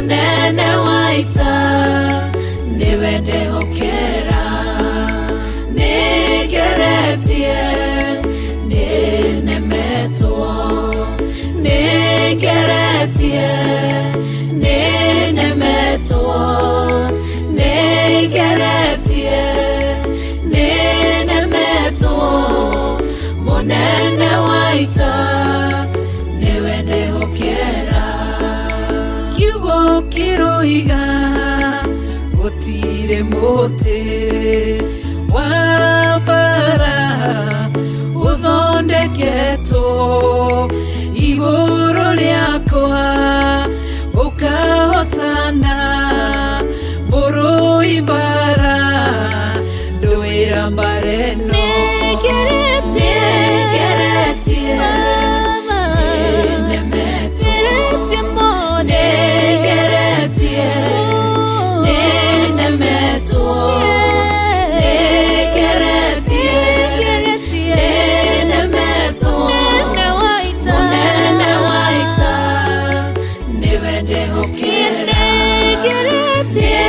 Munene wa ita niwe ndehokera. Nĩngeretie, nĩnemetwo. Nĩngeretie, nĩnemetwo. Nĩngeretie, nĩnemetwo. Munene wa ita niwe ndehokera. Kiugo kĩroiga gũtirĩ mũtĩ wa mbara ũthondeketwo igũrũ rĩakwa ũkahotana. Mũrũi mbara ndũĩra mbara ĩno. Nĩngeretie. Nĩngeretie, nĩnemetwo. Nĩngeretie, nĩnemetwo. Nĩngeretie, nĩnemetwo. Mũnene wa ita nĩwe ndehokera. Nĩngeretie,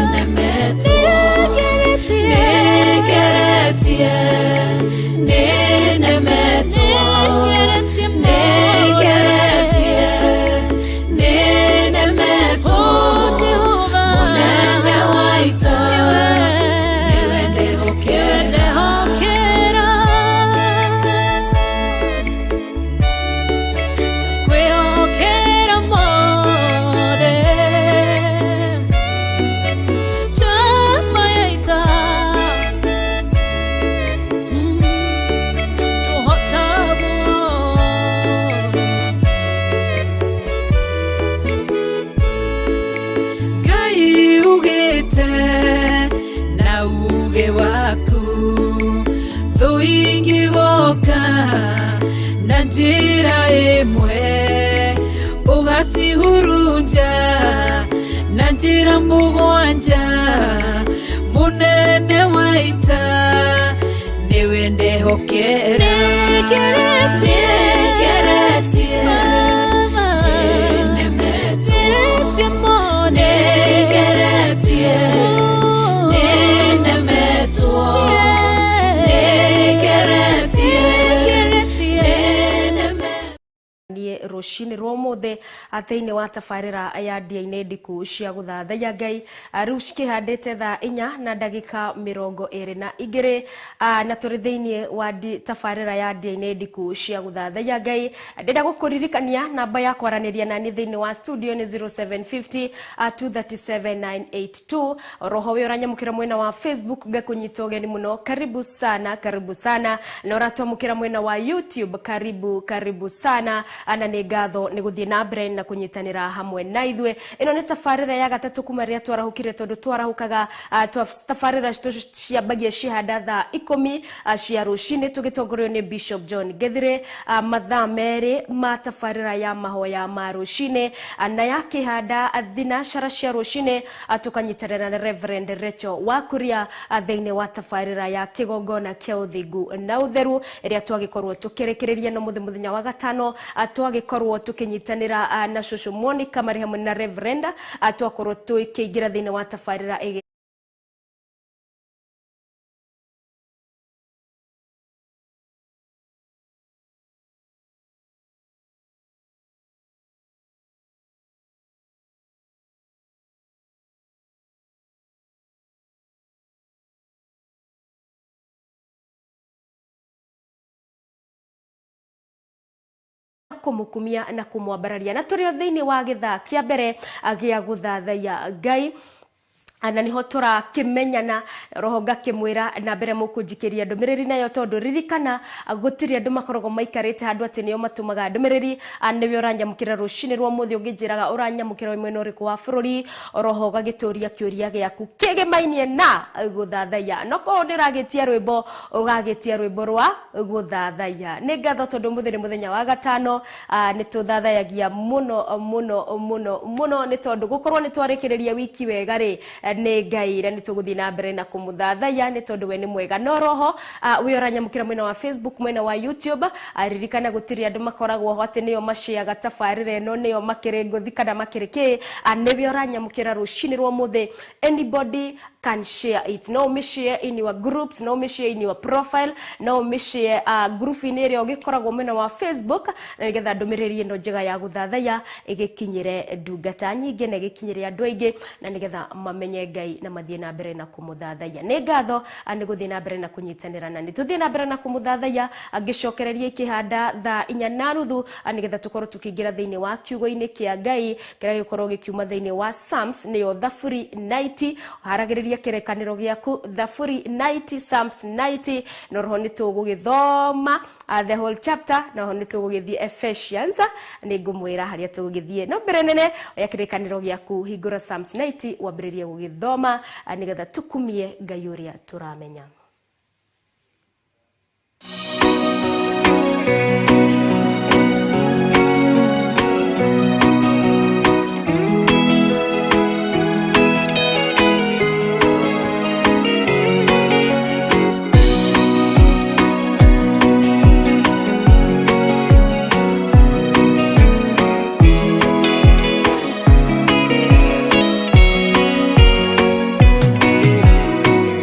nĩnemetwo. Nĩngeretie, nĩnemetwo. Nĩngeretie, nĩnemetwo. Mũnene wa ita nĩwe ndehokera. Kwĩhokera mothe chama ya ita tũhotagwo. Ngai ugĩte na uge waku thũ ingĩgoka na njĩra ĩmwe ũgacihurunja na njĩra mũgwanja. Mũnene wa ita nĩwe ndehokera. Nĩngeretie. Nĩngeretie, nĩnemetwo. Nĩngeretie, nĩnemetwo. Nĩngeretie, nĩnemetwo. Niĩ rũcinĩ rwa ũmũthĩ thĩinĩ wa tabarĩra ya ndia-inĩ ndiku cia gũthathaiya Ngai. Rĩu cikĩhandĩte thaa 4:22, na tũrĩ thĩinĩ wa tabarĩra ya ndia-inĩ ndiku cia gũthathaiya Ngai. Ndĩrenda gũkũririkania namba ya kwaranĩria nani thĩinĩ wa studio nĩ 0750 237 982. Roho we ũranyamũkĩra mwena wa Facebook, ngakũnyita ũgeni mũno, karibu sana, karibu sana. Na ũratwamũkĩra mwena wa YouTube, karibu, karibu sana. Na nĩ ngatho nĩ gũthiĩ na mbere na kũnyitanĩra hamwe na ithuĩ. Ĩno nĩ tabarĩra ya gatatũ kuma rĩrĩa twarahũkire, tondũ twarahũkaga tabarĩra citũ ciambagia cihanda thaa 10 cia rũcinĩ tũgĩtongorio nĩ Bishop John Gethire, mathaa 2 ma tabarĩra ya mahoya ma rũcinĩ, na yakĩhanda 9 cia rũcinĩ, tũkanyitanĩra na Reverend Rachel Wakuria thĩinĩ wa tabarĩra ya kĩgongona kĩa ũthingu na ũtheru ĩrĩa twagĩkorwo tũkĩrĩkĩrĩria no mũthenya wa gatano, twagĩkorwo tũkĩnyitanĩra na Cũcũ Monica marĩ hamwe na Reverend, twakorwo tũkĩingĩra thĩinĩ wa tabarĩra ĩgĩ kũmũkumia na kũmwambararia. Na tũrĩ o thĩinĩ wa gĩthaa kĩa mbere gĩa gũthathaiya Ngai, na niho tũrakĩmenyana roho ngakĩmwĩra na mbere mũkũnjikĩria ndũmĩrĩri nayo, tondũ ririkana gũtirĩ andũ makoragwo maikarĩte handũ atĩ nĩo matũmaga ndũmĩrĩri. Nĩwe ũranyamũkĩra rũcinĩ rwa ũmũthĩ, ũngĩnjĩraga ũranyamũkĩra wĩ mwena ũrĩkũ wa bũrũri, oroho ũgagĩtũria kĩũria gĩaku kĩgĩmainie na gũthathaiya. No korwo nĩ ũragĩtia rwĩmbo, ũgagĩtia rwĩmbo rwa gũthathaiya. Nĩ ngatho tondũ ũmũthĩ nĩ mũthenya wa gatano, nĩ tũthathayagia mũno mũno mũno mũno, nĩ tondũ gũkorwo nĩ twarĩkĩrĩria wiki wega rĩ, Nĩ Ngai na nĩ tũgũthiĩ na mbere na kũmũthathaiya nĩ tondũ we nĩ mwega. No roho wĩ ũranyamũkĩra mwena wa Facebook, mwena wa YouTube, ririkana gũtirĩ andũ makoragwo ho atĩ nĩo maciaga tabarĩra ĩno, nĩo makĩrĩ ngũthi kana makĩrĩ kĩ. Nĩwe ũranyamũkĩra rũcinĩ rwa ũmũthĩ, anybody can share it. No ũmĩshare in your groups, no ũmĩshare in your profile, no ũmĩshare group-inĩ ĩrĩa ũgĩkoragwo mwena wa Facebook, na nĩgetha ndũmĩrĩri ĩno njega ya gũthathaiya ĩgĩkinyĩre ndungata nyingĩ na ĩgĩkinyĩre andũ aingĩ, na nĩgetha mamenye Ngai na mathiĩ na mbere na kũmũthathaiya. Nĩ ngatho nĩ gũthiĩ na mbere na kũnyitanĩra na nĩ tũthiĩ na mbere na kũmũthathaiya ngĩcokereria ikĩhanda thaa 4:30, nĩgetha tũkorwo tũkĩingĩra thĩinĩ wa kiugo-inĩ kĩa Ngai kĩrĩa gĩkorwo gĩkiuma thĩinĩ wa Psalms, nĩyo Thaburi 90. Haragĩrĩria kĩrĩkanĩro gĩaku, Thaburi 90, Psalms 90, na roho nĩ tũgũgĩthoma the whole chapter, na roho nĩ tũgũgĩthiĩ Ephesians, nĩ ngũmwĩra harĩa tũgũgĩthiĩ. No mbere nene oya kĩrĩkanĩro gĩaku, hingũra Psalms 90, wambĩrĩrie gũgĩthoma, nĩgetha tũkumie Ngai ũrĩa tũramenya.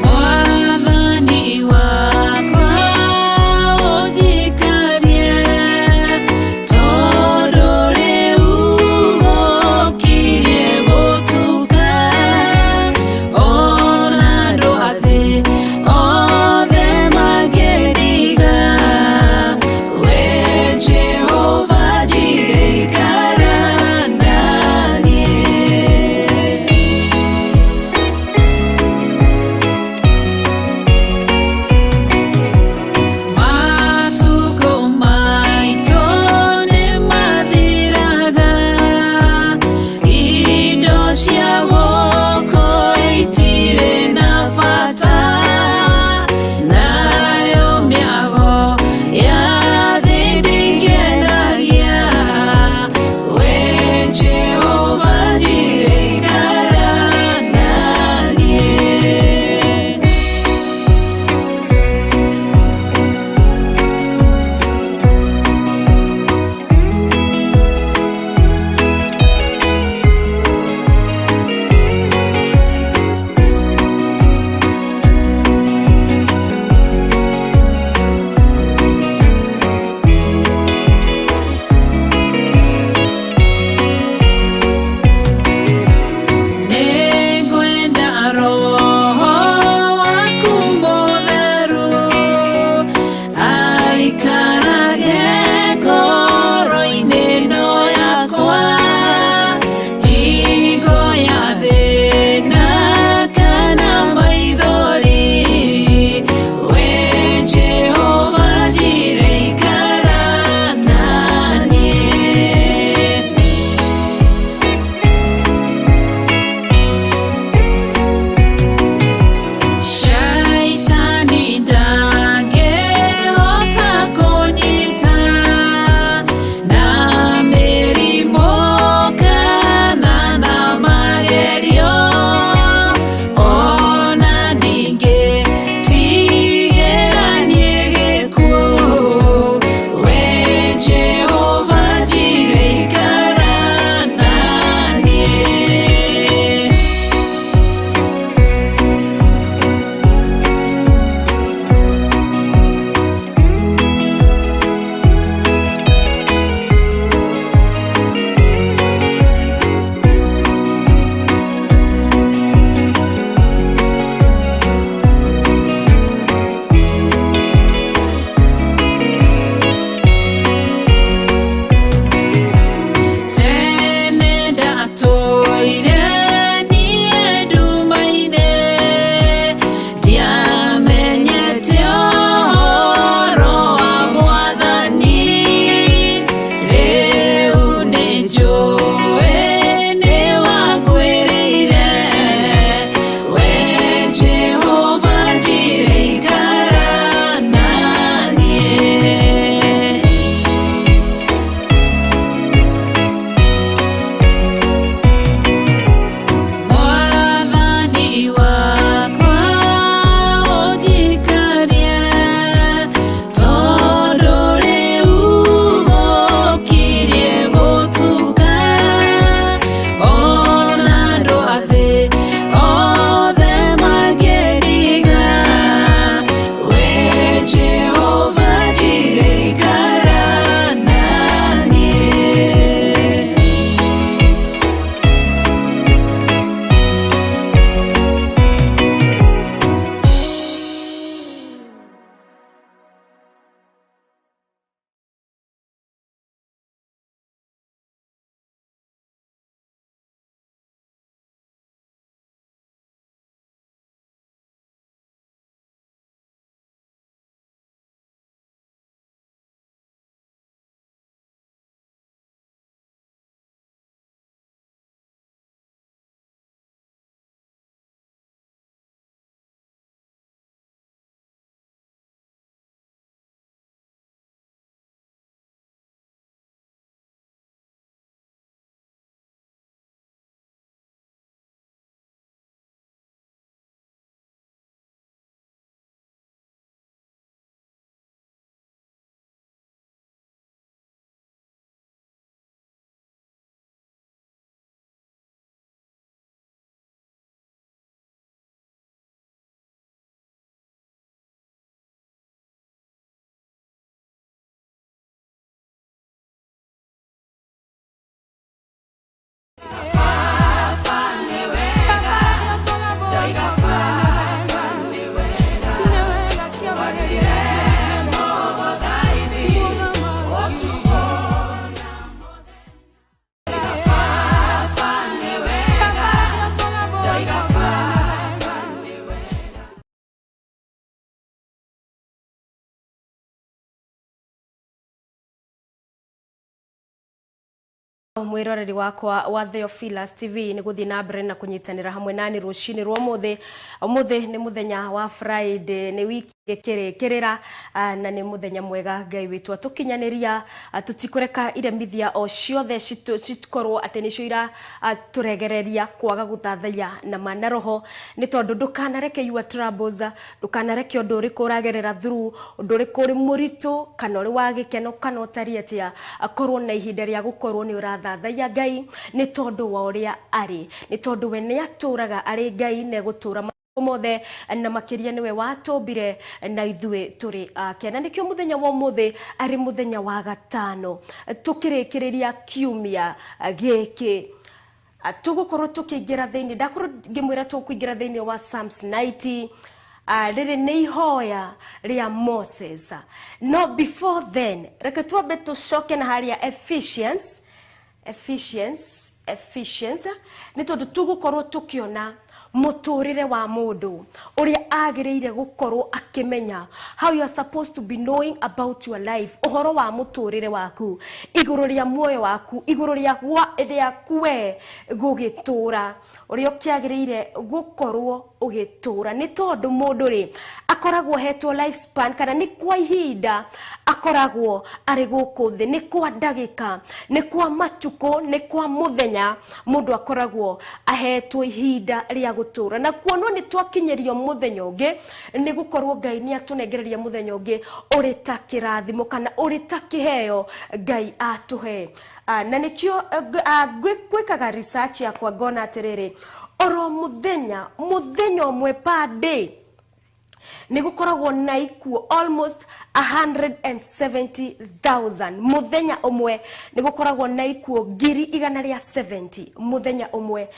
Mwathani. Mwiroreri wakwa wa Theophilus TV ni guthii na mbere na kunyitanira hamwe nani rucini rwa umuthi. Umuthi ni muthenya wa Friday, ni wiki gikirikirira, na ni muthenya mwega Ngai witu atukinyaniria. Tutikureka iremithia o ciothe cikorwo ati nicio ira turegereria kwaga guthathaiya na ma na roho, ni tondu ndukanareke your troubles, ndukanareke undu uriku uragerera through, undu uriku uri muritu kana uri wa gikeno kana utari atia, akorwo na ihinda ria gukorwo ni urathathaiya Ngai ni tondu wa uria ari, ni tondu we ni aturaga ari Ngai na egutura mothe, na makiria niwe watumbire na ithuĩ tũrĩ ake. Na nĩkĩo mũthenya wa ũmũthĩ arĩ mũthenya wa gatano tũkĩrĩkĩrĩria kiumia gĩkĩ, tũgũkorwo tũkĩingĩra thĩinĩ, ndakorwo ngĩmwĩra tũkũingĩra thĩinĩ wa Psalms 90. Rĩrĩ nĩ ihoya rĩa Moses. No before then, reke twambe tũcoke na harĩa Ephesians, Ephesians, Ephesians, nĩ tondũ tũgũkorwo tũkĩona muturire wa mundu uria agiriire gukorwo akimenya how you are supposed to be knowing about your life, uhoro wa muturire waku, iguru ria muoyo waku, iguru ria rĩaku we gugitura, uria ukiagiriire gukorwo ugitura, ni tondu mundu ri akoragwo hetwo life span, kana ni kwa ihinda akoragwo ari guku thi, ni kwa ndagika, ni kwa matuko, ni kwa muthenya, mundu akoragwo ahetwo ihinda ria gutura. Na kuonwo ni twakinyirio muthenya ungi, ni gukorwo Ngai ni atunengereria muthenya ungi uri ta kirathimo kana uri ta kiheo Ngai atuhe. Na nikio gwikaga research yakwa ngona atiriri, oro muthenya muthenya umwe per day ni gukoragwo na ikuo almost 170,000 muthenya umwe, ni gukoragwo na ikuo ngiri igana ria 70 muthenya umwe,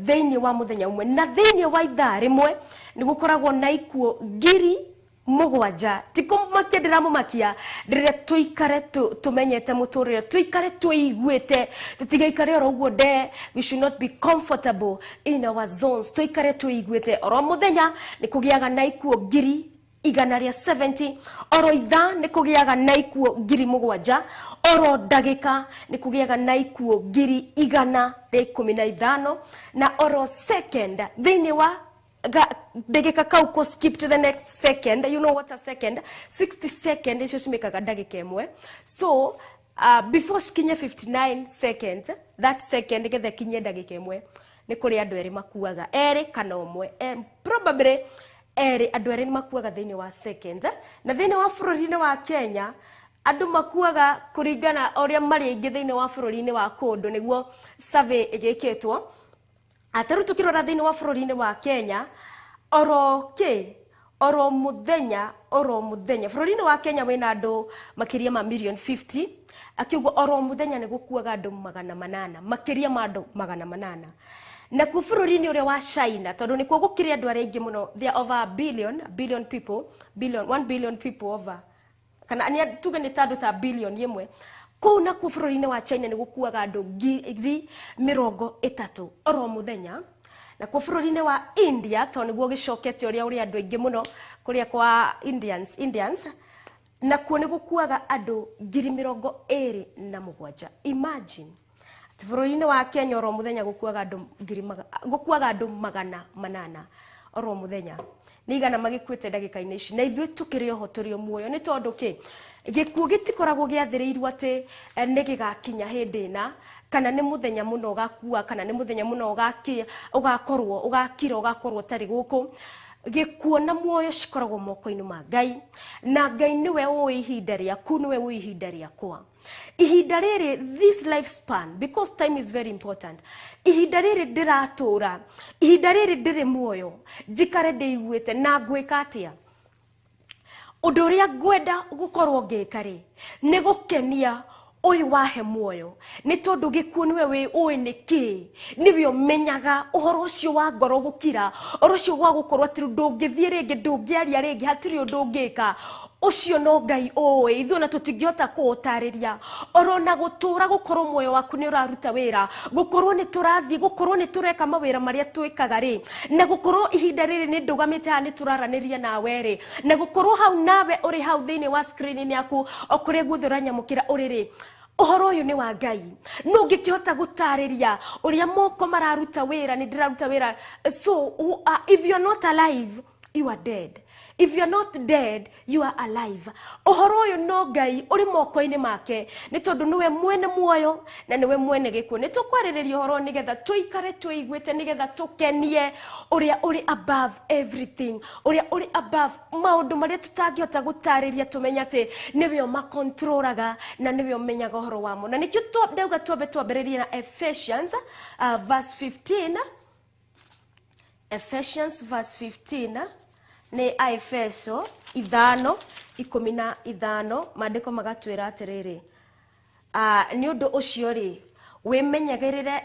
thiini wa muthenya umwe, na thiini wa ithaa rimwe ni gukoragwo na ikuo ngiri mugwanja. Ti kũmakia ndĩramũmakia, ndĩrenda tũikare tũmenyete mũtũrĩre, tũikare twĩiguĩte, tũtigaikare oro ũguo nde. We should not be comfortable in our zones, tũikare twĩiguĩte. Oro mũthenya nĩ kũgĩaga na ikuo ngiri igana rĩa 70, oro ithaa nĩ kũgĩaga na ikuo ngiri mũgwanja, oro ndagĩka nĩ kũgĩaga na ikuo ngiri igana rĩa ikũmi na ithano, na oro second thĩinĩ wa ndagika kau ko skip to the next second, you know what a second, 60 second icio cimĩkaga ndagĩka ĩmwe. So before cikinye 59 seconds, that second getha kinye ndagĩka ĩmwe, nĩ kũrĩ andũ erĩ makuaga, erĩ kana ũmwe, probably erĩ, andũ erĩ nĩ makuaga thĩinĩ wa second. Na thĩinĩ wa bũrũri-inĩ wa Kenya andũ makuaga kũringana ũrĩa marĩ aingĩ thĩinĩ wa bũrũri-inĩ wa kũndũ, nĩguo survey ĩgĩkĩtwo. Atarũ tukirora thĩinĩ wa bũrũri-inĩ wa Kenya, oro kĩ, oro muthenya, oro muthenya bũrũri-inĩ wa Kenya wĩna andũ makĩria ma million 50, akiugo oro muthenya nĩ gũkuaga andũ 800, makĩria ma andũ 800. Na kuo bũrũri-inĩ ũrĩa wa China, tondũ nĩkuo gũkĩrĩ andũ arĩa aingĩ mũno, they are over a billion, billion people, billion, 1 billion people over, kana nĩ tuge nĩ ta andũ ta billion ĩmwe. Kũu nakuo bũrũri-inĩ wa China nĩ gũkuaga andũ 30,000 oro mũthenya. Na kuo bũrũri-inĩ wa India, tondũ nĩguo gĩcokete ũrĩa ũrĩ andũ aingĩ mũno kũrĩa kwa Indians, Indians, na kuo nĩ gũkuaga andũ 27,000. Imagine atĩ bũrũri-inĩ wa Kenya oro mũthenya gũkuaga andũ gũkuaga andũ 800 oro mũthenya, nĩ igana magĩkuĩte ndagĩka-inĩ ici, na ithuĩ tũkĩrĩ oho tũrĩ o muoyo. Nĩ tondũ kĩ, gĩkuũ gĩtikoragwo gĩathĩrĩirwo atĩ nĩ gĩgakinya hĩndĩ ĩna, kana nĩ mũthenya mũno ũgakua, kana nĩ mũthenya mũno ũgakorwo ũgakira, ũgakorwo ũtarĩ gũkũ. Gĩkuũ na muoyo cikoragwo moko-inĩ ma Ngai, na Ngai nĩwe ũĩ ihinda rĩaku, nĩwe ũĩ ihinda rĩakwa. Ihinda rĩrĩ, this life span, because time is very important, ihinda rĩrĩ ndĩratũra, ihinda rĩrĩ ndĩrĩ muoyo, njikare ndĩiguĩte na ngwĩka atĩa? Ũndũ ũrĩa ngwenda gũkorwo ngĩka rĩ, nĩ gũkenia ũyũ wahe muoyo, nĩ tondũ gĩkuũ nĩwe wĩ ũĩ nĩ kĩĩ, nĩwe ũmenyaga ũhoro ũcio wa ngoro gũkira, ũhoro ũcio wa gũkorwo atĩ ndũngĩthiĩ rĩngĩ, ndũngĩaria rĩngĩ, hatirĩ ũndũ ũngĩka, ũcio no Ngai ũĩ, ithuĩ ona tũtingĩhota kũũtarĩria. Oro na gũtũra gũkorwo muoyo waku nĩ ũraruta wĩra, gũkorwo nĩ tũrathiĩ, gũkorwo nĩ tũreka mawĩra marĩa twĩkaga rĩ, na gũkorwo ihinda rĩrĩ nĩ ndũgamĩte haha nĩ tũraranĩria nawe rĩ, na gũkorwo hau nawe ũrĩ hau thĩinĩ wa screen-inĩ yaku, o kũrĩa guothe ũranyamũkĩra ũrĩ rĩ, Ũhoro ũyũ nĩ wa Ngai. No ũngĩkĩhota gũtarĩria ũrĩa moko mararuta wĩra, nĩ ndĩraruta wĩra. So if you are not alive, you are dead. If you are not dead, you are alive. Ũhoro ũyũ no Ngai ũrĩ moko-inĩ make, nĩ tondũ nĩwe mwene muoyo na nĩwe mwene gĩkuũ. Nĩ tũkwarĩrĩria ũhoro nĩgetha tũikare twĩiguĩte, nĩgetha tũkenie ũrĩa ũrĩ above everything, ũrĩa ũrĩ above maũndũ marĩa tũtangĩhota gũtarĩria, tũmenye atĩ nĩwe ũmakontroraga na nĩwe ũmenyaga ũhoro wamo. Na nĩkĩo ndauga twambe twambĩrĩrie na Ephesians verse 15. Ephesians verse 15 nĩ Aefeso 5:15. Maandĩko magatwĩra atĩrĩrĩ, nĩ ũndũ ũcio rĩ, wĩmenyagĩrĩre,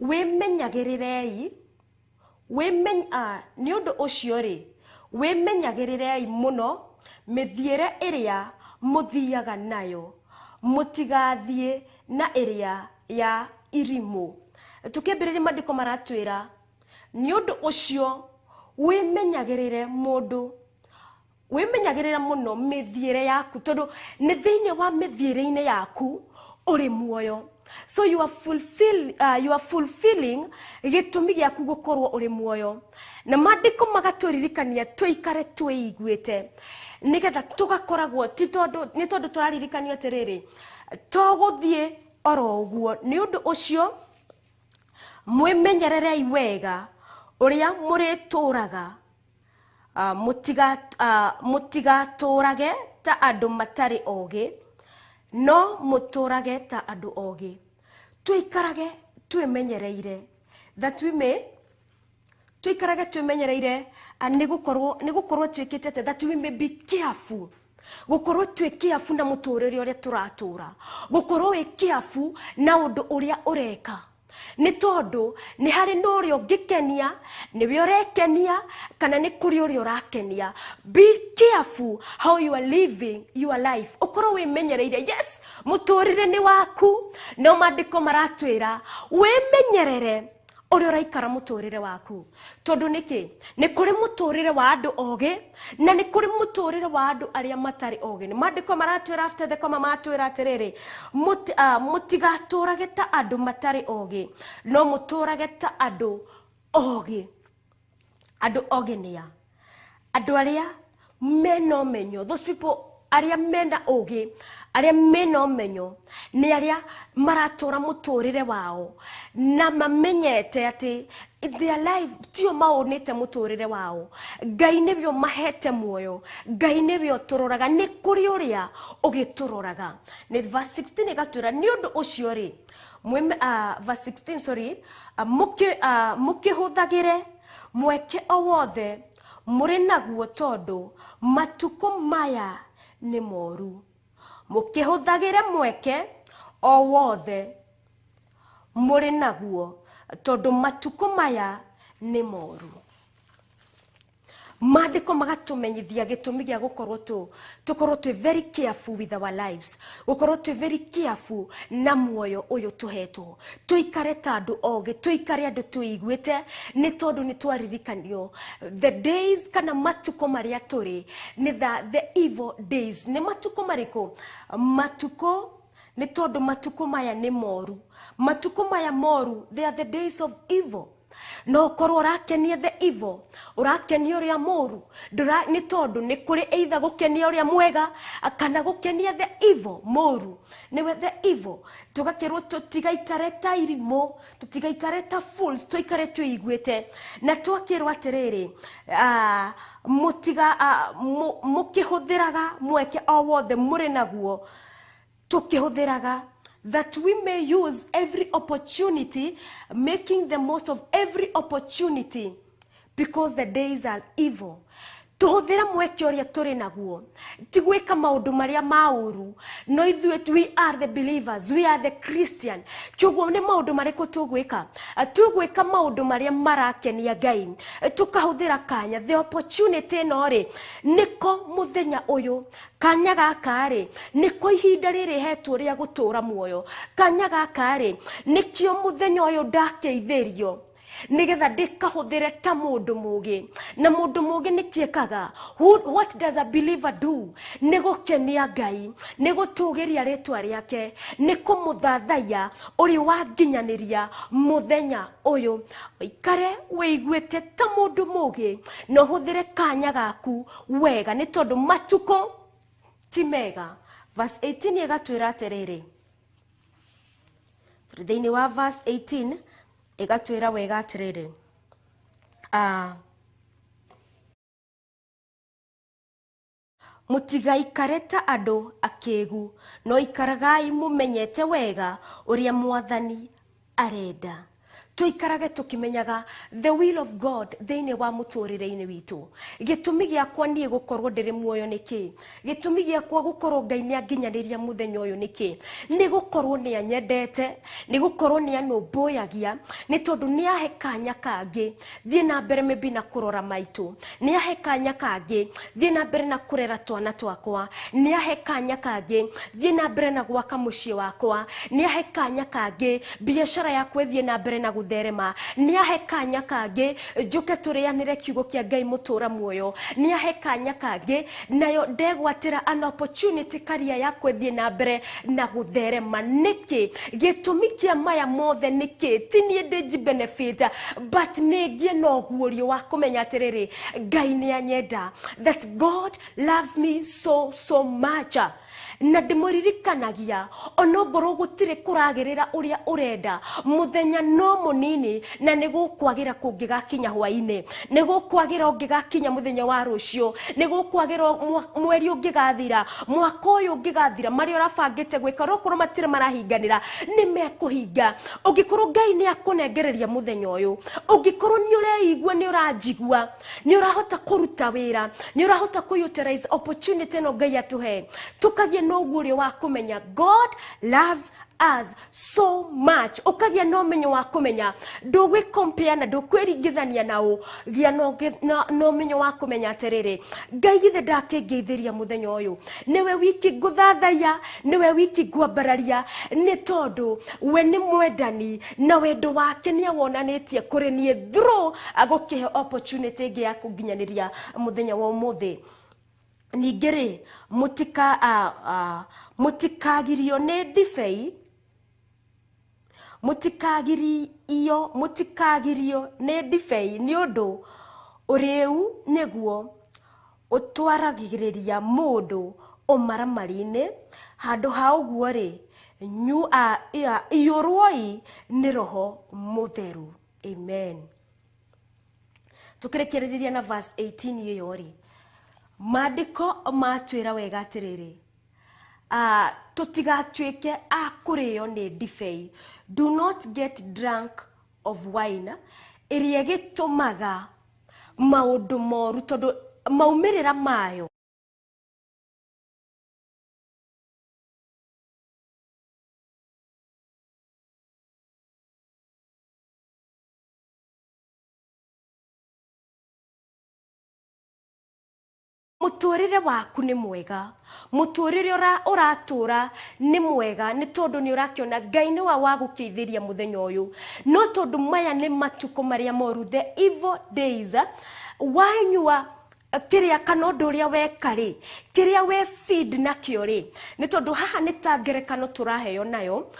wĩmenyagĩrĩrei, nĩ ũndũ ũcio rĩ, wĩmenyagĩrĩrei mũno mĩthiĩre ĩrĩa mũthiaga nayo, mũtigathiĩ na ĩrĩa ya irimũ. Tũkĩambĩrĩria maandĩko maratwĩra nĩ ũndũ ũcio wĩmenyagĩrĩre mũndũ, wĩmenyagĩrĩre mũno mĩthiĩre yaku, tondũ nĩ thĩinĩ wa mĩthiĩre-inĩ yaku ũrĩ muoyo. So you are fulfilling gĩtũmi gĩaku gũkorwo ũrĩ muoyo. Na maandĩko magatũririkania tũikare twĩiguĩte, nĩgetha tũgakoragwo ti tondũ nĩ tondũ tũraririkanio atĩrĩrĩ, to gũthiĩ oro ũguo. Nĩ ũndũ ũcio mwĩmenyererei wega ũrĩa mũrĩtũraga, mũtigatũrage ta andũ matarĩ ogĩ, no mũtũrage ta andũ ogĩ. Tũikarage twĩmenyereire, that we may tũikarage twĩmenyereire, nĩ gũkorwo twĩkĩte atĩa? That we may be careful, gũkorwo twĩ careful na mũtũrĩre ũrĩa tũratũra, gũkorwo wĩ careful na ũndũ ũrĩa ũreka, nĩ tondũ nĩ harĩ na ũrĩa ũngĩkenia, nĩwe ũrekenia, kana nĩ kũrĩ ũrĩa ũrakenia. Be careful how you are living your life. Ũkorwo wĩmenyereire. Yes, mũtũrĩre nĩ waku, no maandĩko maratwĩra wĩmenyerere ũrĩa ũraikara mũtũrĩre waku, tondũ nĩkĩ? Nĩ kũrĩ mũtũrĩre wa andũ ogĩ na nĩ kũrĩ mũtũrĩre wa andũ arĩa matarĩ ogĩ. Nĩ maandĩko maratwĩra, after the comma, maratwĩra atĩrĩrĩ, mũtigatũrage ta andũ matarĩ ogĩ, no mũtũrage ta andũ ogĩ. Andũ ogĩ nĩa? Andũ arĩa mena ũmenyo. Those people arĩa mena ũgĩ, arĩa mena ũmenyo, nĩ arĩa maratũra mũtũrĩre wao na mamenyete atĩ their life tio maũnĩte mũtũrĩre wao. Ngai nĩwe ũmahete muoyo, Ngai nĩwe ũtũroraga, nĩ kũrĩ ũrĩa ũgĩtũroraga. Nĩ verse 16 ĩgatwĩra nĩ ũndũ ũcio rĩ, verse 16, sorry, mũkĩhũthagĩre mweke o wothe mũrĩ naguo, tondũ matukũ maya nĩ moru. Mũkĩhũthagĩre mweke o wothe mũrĩ naguo, tondũ matukũ maya nĩ moru. Maandĩko magatũmenyithia gĩtũmi gĩa gũkorwo tũkorwo twĩ very careful with our lives, gũkorwo twĩ very careful na muoyo ũyũ tũhetwo, tũikare ta andũ ogĩ, tũikare andũ twĩiguĩte, nĩ tondũ nĩ twaririkanio the days kana matukũ marĩa tũrĩ nĩ the evil days. Nĩ matukũ marĩkũ? Matukũ, nĩ tondũ matukũ maya nĩ moru. Matukũ maya moru, they are the days of evil. No ũkorwo ũrakenia the evil, ũrakenia ũrĩa mũru. Nĩ tondũ nĩ kũrĩ either gũkenia ũrĩa mwega kana gũkenia the evil, mũru nĩwe the evil. Tũgakĩrwo tũtigaikare ta irimũ, tũtigaikare ta fools, tũikare twĩiguĩte. Na twakĩrwo atĩrĩrĩ, mũtiga mũkĩhũthĩraga mweke o wothe mũrĩ naguo, tukĩhũthĩraga, that we may use every opportunity, making the most of every opportunity, because the days are evil. Tũhũthĩre mweke ũrĩa tũrĩ naguo, ti gwĩka maũndũ marĩa ma ũru, no ithuĩ we are the believers, we are the Christian. Kĩoguo nĩ maũndũ marĩkũ tũgwĩka? Tũgwĩka maũndũ marĩa marakenia Ngai. Tũkahũthĩra kanya, the opportunity ĩno rĩ, nĩko mũthenya ũyũ, kanya gaka rĩ, nĩko ihinda rĩrĩ hetwo rĩa gũtũra muoyo. Kanya gaka rĩ, nĩkĩo mũthenya ũyũ ndakeithĩrio. Nigetha ndikahũthĩre ta mũndũ mũgĩ. Na mũndũ mũgĩ nĩ kĩekaga? What does a believer do? Nĩ gũkenia Ngai, nĩ gũtũgĩria rĩtwa rĩake, nĩ kũmũthathaiya ũrĩ wanginyanĩria mũthenya ũyũ. Ũikare wĩiguĩte ta mũndũ mũgĩ na ũhũthĩre kanya gaku wega, nĩ tondũ matukũ ti mega. Verse 18 ĩgatwĩra atĩrĩrĩ, tũrĩ thĩinĩ wa verse 18 ĩgatwĩra wega atĩrĩrĩ, mũtigaikare ta andũ akĩgu, no ikaragai mũmenyete wega ũrĩa Mwathani arenda. Tuikarage tukimenyaga the will of God thĩinĩ wa mũtũrĩre-inĩ witũ. Gĩtũmi gĩakwa niĩ gũkorwo ndĩrĩ muoyo nĩkĩ? Gĩtũmi gĩakwa gũkorwo Ngai nĩ anginyanĩria mũthenya ũyũ nĩkĩ? Nĩ gũkorwo nĩ anyendete, nĩ gũkorwo nĩ anũmbũyagia, nĩ tondũ nĩ ahe kanya kangĩ thiĩ na mbere maybe na kũrora maitũ, nĩ ahe kanya kangĩ thiĩ na mbere na kũrera twana twakwa, nĩ ahe kanya kangĩ thiĩ na mbere na gwaka mũciĩ wakwa, nĩ ahe kanya kangĩ biacara yakwa ĩthiĩ na mbere na gũtherema, nĩ ahe kanya kangĩ njũke tũrĩanĩre kiugo kĩa Ngai mũtũra muoyo, nĩ ahe kanya kangĩ nayo ndegwatĩra an opportunity karia yakwa ĩthiĩ na mbere na gũtherema. Nĩkĩ gĩtũmi kĩa maya mothe? Nĩkĩ ti niĩ ndĩnji benefit, but nĩ ngĩe na ũguũrio wa kũmenya atĩrĩrĩ, Ngai nĩ anyenda, that God loves me so so much. Na ndĩmũririkanagia onongorwo gũtirĩ kũragĩrĩra ũrĩa ũrenda, mũthenya no mũnini na nĩ gũkwagĩra kũngĩgakinya hwaĩ-inĩ, nĩ gũkwagĩra ũngĩgakinya mũthenya wa rũciũ, nĩ gũkwagĩra mweri ũngĩgathira, mwaka ũyũ ũngĩgathira, marĩa ũrabangĩte gwĩka onokorwo matirĩ marahinganĩra nĩ mekũhinga. Ũngĩkorwo Ngai nĩ akũnengereria mũthenya ũyũ, ũngĩkorwo nĩ ũreigua, nĩ ũranjigua, nĩ ũrahota kũruta wĩra, nĩ ũrahota kũ utilize opportunity ĩno Ngai atũhe, tũkagĩa na ũguũrio wa kũmenya God loves us so much. Ũkagĩa na ũmenyo wa kũmenya ndũgwĩ compare na ndũkwĩringithania na ũ. Gĩa na ũmenyo wa kũmenya atĩrĩrĩ, Ngai githĩ ndakĩngeithĩria mũthenya ũyũ, nĩwe wiki ngũthathaiya, nĩwe wiki ngwambararia, nĩ tondũ we nĩ mwendani na wendo wake nĩ awonanĩtie kũrĩ niĩ through agũkĩhe opportunity ĩngĩ ya kũnginyanĩria mũthenya wa ũmũthĩ. Ningĩ rĩ, mũtikagirio nĩ ndibei, mũtikagirio nĩ ndibei, nĩ ũndũ ũrĩu nĩguo ũtwaragĩrĩria mũndũ ũmaramari-inĩ. Handũ ha ũguo rĩ, iyũrwoi nĩ Roho Mũtheru. Amen. Tũkĩrĩkĩrĩria na verse 18 ĩyo rĩ, maandĩko matwĩra wega atĩrĩrĩ, tũtigatuĩke a kũrĩo nĩ ndibei. Do not get drunk of wine, ĩrĩa ĩgĩtũmaga maũndũ moru, tondũ maumĩrĩra mayo mũtũrĩre waku nĩ mwega, mũtũrĩre ũratũra nĩ mwega, nĩ tondũ nĩ ũrakĩona Ngai nĩwe wagũkĩithĩria mũthenya ũyũ. No tondũ maya nĩ matukũ marĩa moru, the evil days, wanyua kĩrĩa kana ũndũ ũrĩa weka rĩ, kĩrĩa we feed nakĩo rĩ, nĩ tondũ haha nĩ ta ngerekano tũraheo nayo,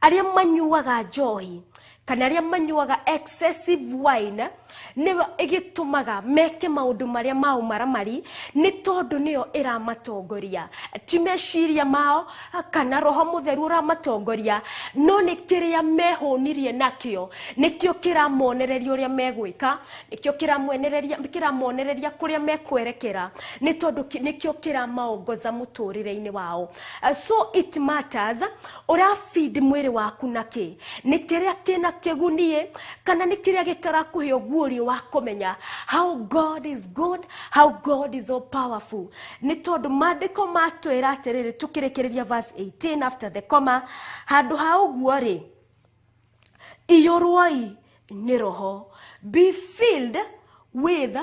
arĩa manyuaga njohi kana arĩa manyuaga excessive wine nĩyo ĩgĩtũmaga meke maũndũ marĩa ma ũmaramari, nĩ tondũ nĩyo ĩramatongoria, ti meciria mao kana Roho Mũtheru ũramatongoria, no nĩ kĩrĩa mehũnirie nakĩo nĩkĩo kĩramonereria ũrĩa megwĩka, nĩkĩo kĩramonereria kũrĩa mekwerekera, nĩ tondũ nĩkĩo kĩramaongoza mũtũrĩre-inĩ wao. So it matters ũra feed mwĩrĩ waku nakĩ, nĩ kĩrĩa kĩna kĩgunie kana nĩ kĩrĩa gĩtarakũhe ũguũrio wa kũmenya how God is good, how God is all powerful. Nĩ tondũ maandĩko matwĩra atĩrĩrĩ, tũkĩrĩkĩrĩria verse 18 after the comma, handũ ha ũguo rĩ, iyũrwoi nĩ Roho. Be filled with,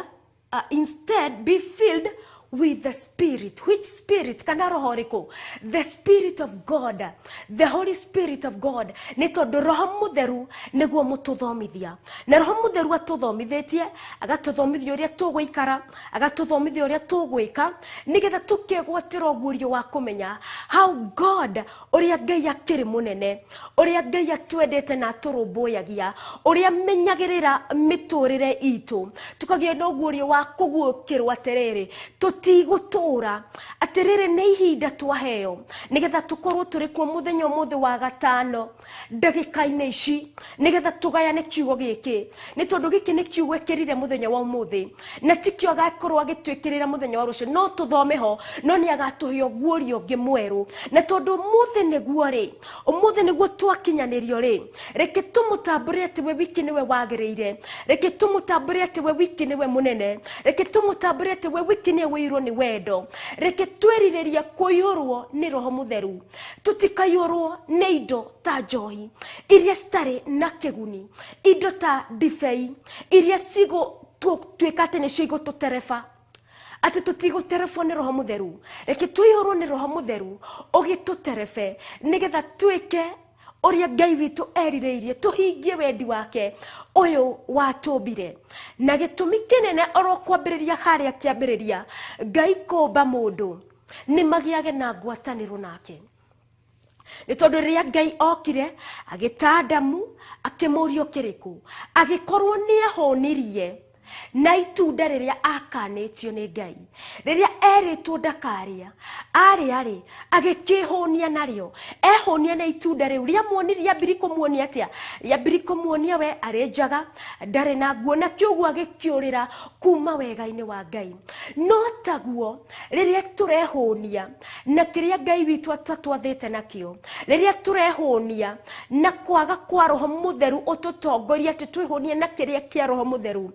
instead be filled with the spirit. Which spirit? Kana roho ũrĩkũ? The spirit of God, the Holy Spirit of God. Nĩ tondũ Roho Mũtheru nĩguo mũtũthomithia, na Roho Mũtheru atũthomithĩtie, agatũthomithia ũrĩa tũgũikara, agatũthomithia ũrĩa tũgwĩka, nĩgetha tũkegwatĩra ũguũrio wa kũmenya how God, ũrĩa Ngai akĩrĩ mũnene, ũrĩa Ngai atwendete na atũrũmbũyagia, ũrĩa menyagĩrĩra mĩtũrĩre itũ. Tũkagĩa na ũguũrio wa kũguũkĩrwo atĩrĩrĩ, tũtigũtũra atĩrĩrĩ, nĩ ihinda twaheo nĩgetha tũkorwo tũrĩ kuo mũthenya ũmũthĩ wa gatano ndagĩka-inĩ ici, nĩgetha tũgayane kiugo gĩkĩ, nĩ tondũ gĩkĩ nĩ kiugo ĩkĩrire mũthenya wa ũmũthĩ, na tikĩo agakorwo agĩtwĩkĩrĩra mũthenya wa rũciũ. No tũthome ho, no nĩ agatũhe ũguũrio ũngĩ mwerũ. Na tondũ ũmũthĩ nĩguo rĩ, ũmũthĩ nĩguo twakinyanĩrio rĩ, reke tũmũtambũre atĩ we wiki nĩwe wagĩrĩire, reke tũmũtambũre atĩ we wiki nĩwe mũnene, reke tũmũtambũre atĩ we wiki nĩwe ũiyũirwo nĩ wendo. Reke twĩrirĩrie kũiyũrwo nĩ Roho Mũtheru, tũtikaiyũrwo nĩ indo ta njohi iria citarĩ na kĩguni, indo ta ndibei iria cigũtuĩka atĩ nĩcio igũtũtereba, atĩ tũtigũterebwo nĩ Roho Mũtheru. Reke tũiyũrwo nĩ Roho Mũtheru ũgĩtũterebe, nĩgetha twĩke ũrĩa Ngai witũ erirĩirie, tũhingie wendi wake ũyũ watũmbire. Na gĩtũmi kĩnene oro kwambĩrĩria harĩa kĩambĩrĩria, Ngai kũmba mũndũ nĩ magĩage na ngwatanĩro nake. Nĩ tondũ rĩrĩa Ngai okire agĩta Adamu akĩmũria ũkĩrĩkũ, agĩkorwo nĩ ahũnirie na itunda rĩrĩa akanĩtio nĩ Ngai, rĩrĩa erĩtwo ndakarĩa, arĩa rĩ agĩkĩhũnia narĩo, ehũnia na itunda rĩu rĩamuonirie, rĩambiri kũmuonia atĩa? Rĩambiri kũmuonia we arĩ njaga, ndarĩ na nguo, na kĩũguo agĩkĩũrĩra kuma wega-inĩ wa Ngai. No taguo rĩrĩa tũrehũnia na kĩrĩa Ngai witũ atatwathĩte nakĩo, rĩrĩa tũrehũnia na kwaga kwa Roho Mũtheru ũtũtongoria atĩ twĩhũnie na kĩrĩa kĩa Roho Mũtheru,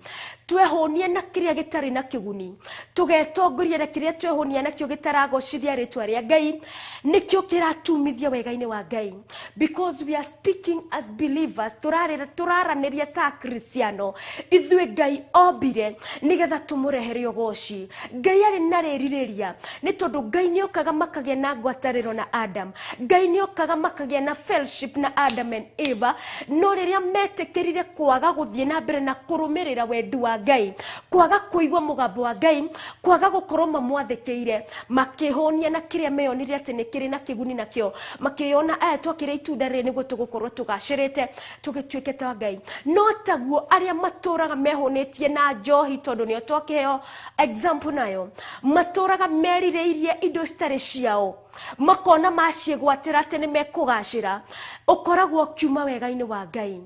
twehũnie na kĩrĩa gĩtarĩ na kĩguni, tũgetongoria na kĩrĩa twehũnia nakĩo gĩtaragocithia rĩtwa rĩa Ngai, nĩkĩo kĩratumithia wega-inĩ wa Ngai. Because we are speaking as believers, tũraranĩria ta Kristiano, ithuĩ Ngai ombire nĩgetha tũmũrehere ũgoci. Ngai arĩ na rĩrirĩria, nĩ tondũ Ngai nĩokaga makagĩa na ngwatanĩro na Adam, Ngai nĩokaga makagĩa na fellowship na Adam and Eva, no rĩrĩa metĩkĩrire kwaga gũthiĩ na mbere na kũrũmĩrĩra wendi wa Ngai, kwaga kũigua mũgambo wa Ngai, kwaga gũkorwo mamwathĩkĩire, makĩhũnia na kĩrĩa meyonire atĩ nĩ kĩrĩ na kĩguni nakĩo, makĩyona aya twakĩrĩa itunda rĩrĩ nĩguo tũgũkorwo tũgacĩrĩte, tũgĩtuĩke ta Ngai. No taguo arĩa matũraga mehũnĩtie na njohi, tondũ nĩo twakĩheo example nayo, matũraga merirĩirie indo citarĩ ciao, makona maciĩgwatĩra atĩ nĩ mekũgacĩra, ũkoragwo ũkiuma wega-inĩ wa Ngai.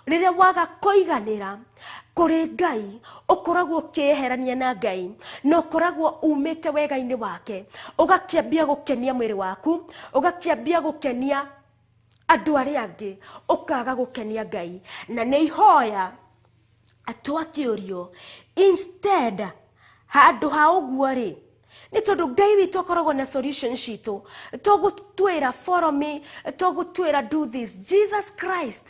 Rĩrĩa waga kũiganĩra kũrĩ Ngai, ũkoragwo ũkĩeherania na Ngai, na ũkoragwo umĩte wega-inĩ wake, ũgakĩambia gũkenia mwĩrĩ waku, ũgakĩambia gũkenia andũ arĩa angĩ, ũkaga gũkenia Ngai. Na nĩ ihoya twakĩũrio instead, handũ ha ũguo rĩ, nĩ tondũ Ngai witũ akoragwo na solution citũ, tũgũtwĩra follow me, tũgũtwĩra do this. Jesus Christ,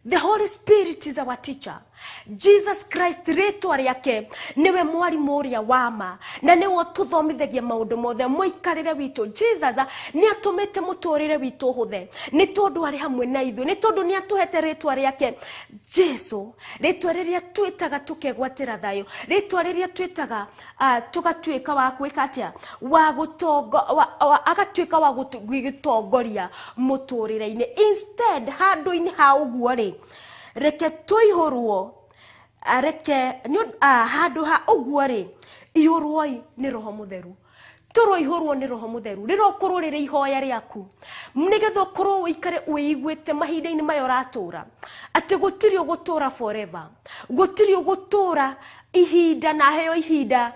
the Holy Spirit is our teacher. Jesus Christ, rĩtwa rĩake, nĩwe mwarimũ ũrĩa wa ma, na nĩwe ũtũthomithagia maũndũ mothe. Mũikarĩre witũ, Jesus nĩ atũmĩte mũtũrĩre witũ ũhũthe, nĩ tondũ arĩ hamwe na ithuĩ, nĩ tondũ nĩ atũhete rĩtwa rĩake Jesu, rĩtwa rĩrĩa twĩtaga tũkegwatĩra thayũ, rĩtwa rĩrĩa twĩtaga tũgatuĩka wa gwĩka atĩa, wa gũtongo, agatuĩka wa gũtongoria mũtũrĩre-inĩ. Instead, handũ-inĩ ha ũguo rĩ, reke tũihũrwo, reke handũ ha ũguo rĩ, ihũrwoi nĩ Roho Mũtheru. Tũroihũrwo nĩ Roho Mũtheru, rĩrokorwo rĩrĩ ihoya rĩaku, nĩgetha ũkorwo ũikare wĩiguĩte mahinda-inĩ maya ũratũra, atĩ gũtirĩ ũgũtũra forever, gũtirĩ ũgũtũra ihinda na heo ihinda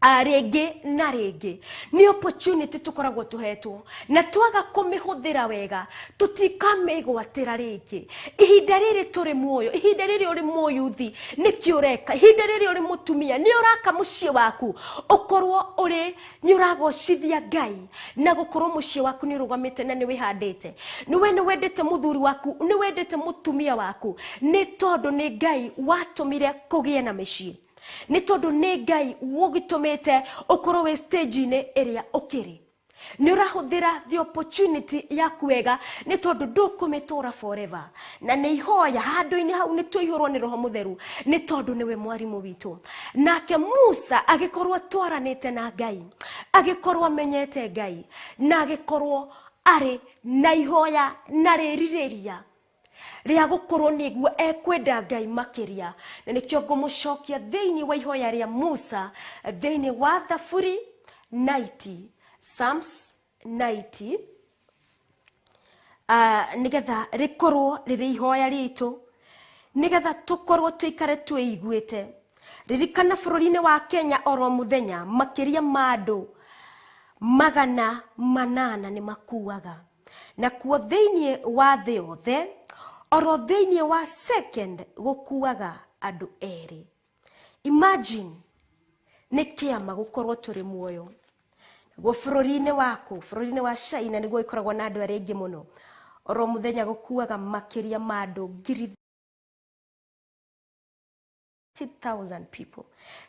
rĩngĩ na rĩngĩ. Nĩ opportunity tũkoragwo tũhetwo, na twaga kũmĩhũthĩra wega tũtikamĩgwatĩra rĩngĩ. Ihinda rĩrĩ tũrĩ muoyo, ihinda rĩrĩ ũrĩ mũyuthi, nĩkĩ ũreka? Ihinda rĩrĩ ũrĩ mũtumia, nĩ ũraka mũciĩ waku, ũkorwo ũrĩ nĩ ũragocithia Ngai, na gũkorwo mũciĩ waku nĩ ũrũgamĩte na nĩ wĩhandĩte. Nĩ we nĩ wendete mũthuri waku, nĩ wendete mũtumia waku, nĩ tondũ nĩ Ngai watũmire kũgĩe na mĩciĩ. Nĩ tondũ nĩ Ngai ũgĩtũmĩte ũkorwo wĩ stage-inĩ ĩrĩa ũkĩrĩ. Nĩ ũrahũthĩra the opportunity yaku wega nĩ tondũ ndũkũmĩtũra forever. Na nĩ ihoya handũ-inĩ hau nĩ tũihũrwo nĩ Roho Mũtheru nĩ tondũ nĩwe mwarimũ witũ. Nake Musa agĩkorwo atwaranĩte na Ngai, agĩkorwo amenyete Ngai, na agĩkorwo arĩ na ihoya na rĩrirĩria rĩa gũkorwo nĩguo ekwenda Ngai makĩria. Na nĩkĩo ngũmũcokia thĩinĩ wa ihoya rĩa Musa thĩinĩ wa Thaburi 90, Psalms 90, nĩgetha rĩkorwo rĩrĩ ihoya ritũ, nĩgetha tũkorwo tũikare twĩiguĩte. Ririkana bũrũri-inĩ wa Kenya oro mũthenya makĩria ma andũ 800 nĩ makuaga, na kuo thĩinĩ wa thĩ yothe oro thĩinĩ wa second gũkuaga andũ 2. Imagine nĩ kĩama gũkorwo tũrĩ muoyo. Naguo bũrũri-inĩ waku, bũrũri-inĩ wa China nĩguo ĩkoragwo na andũ arĩa aingĩ mũno, oro mũthenya gũkuaga makĩria ma andũ 30,000 people.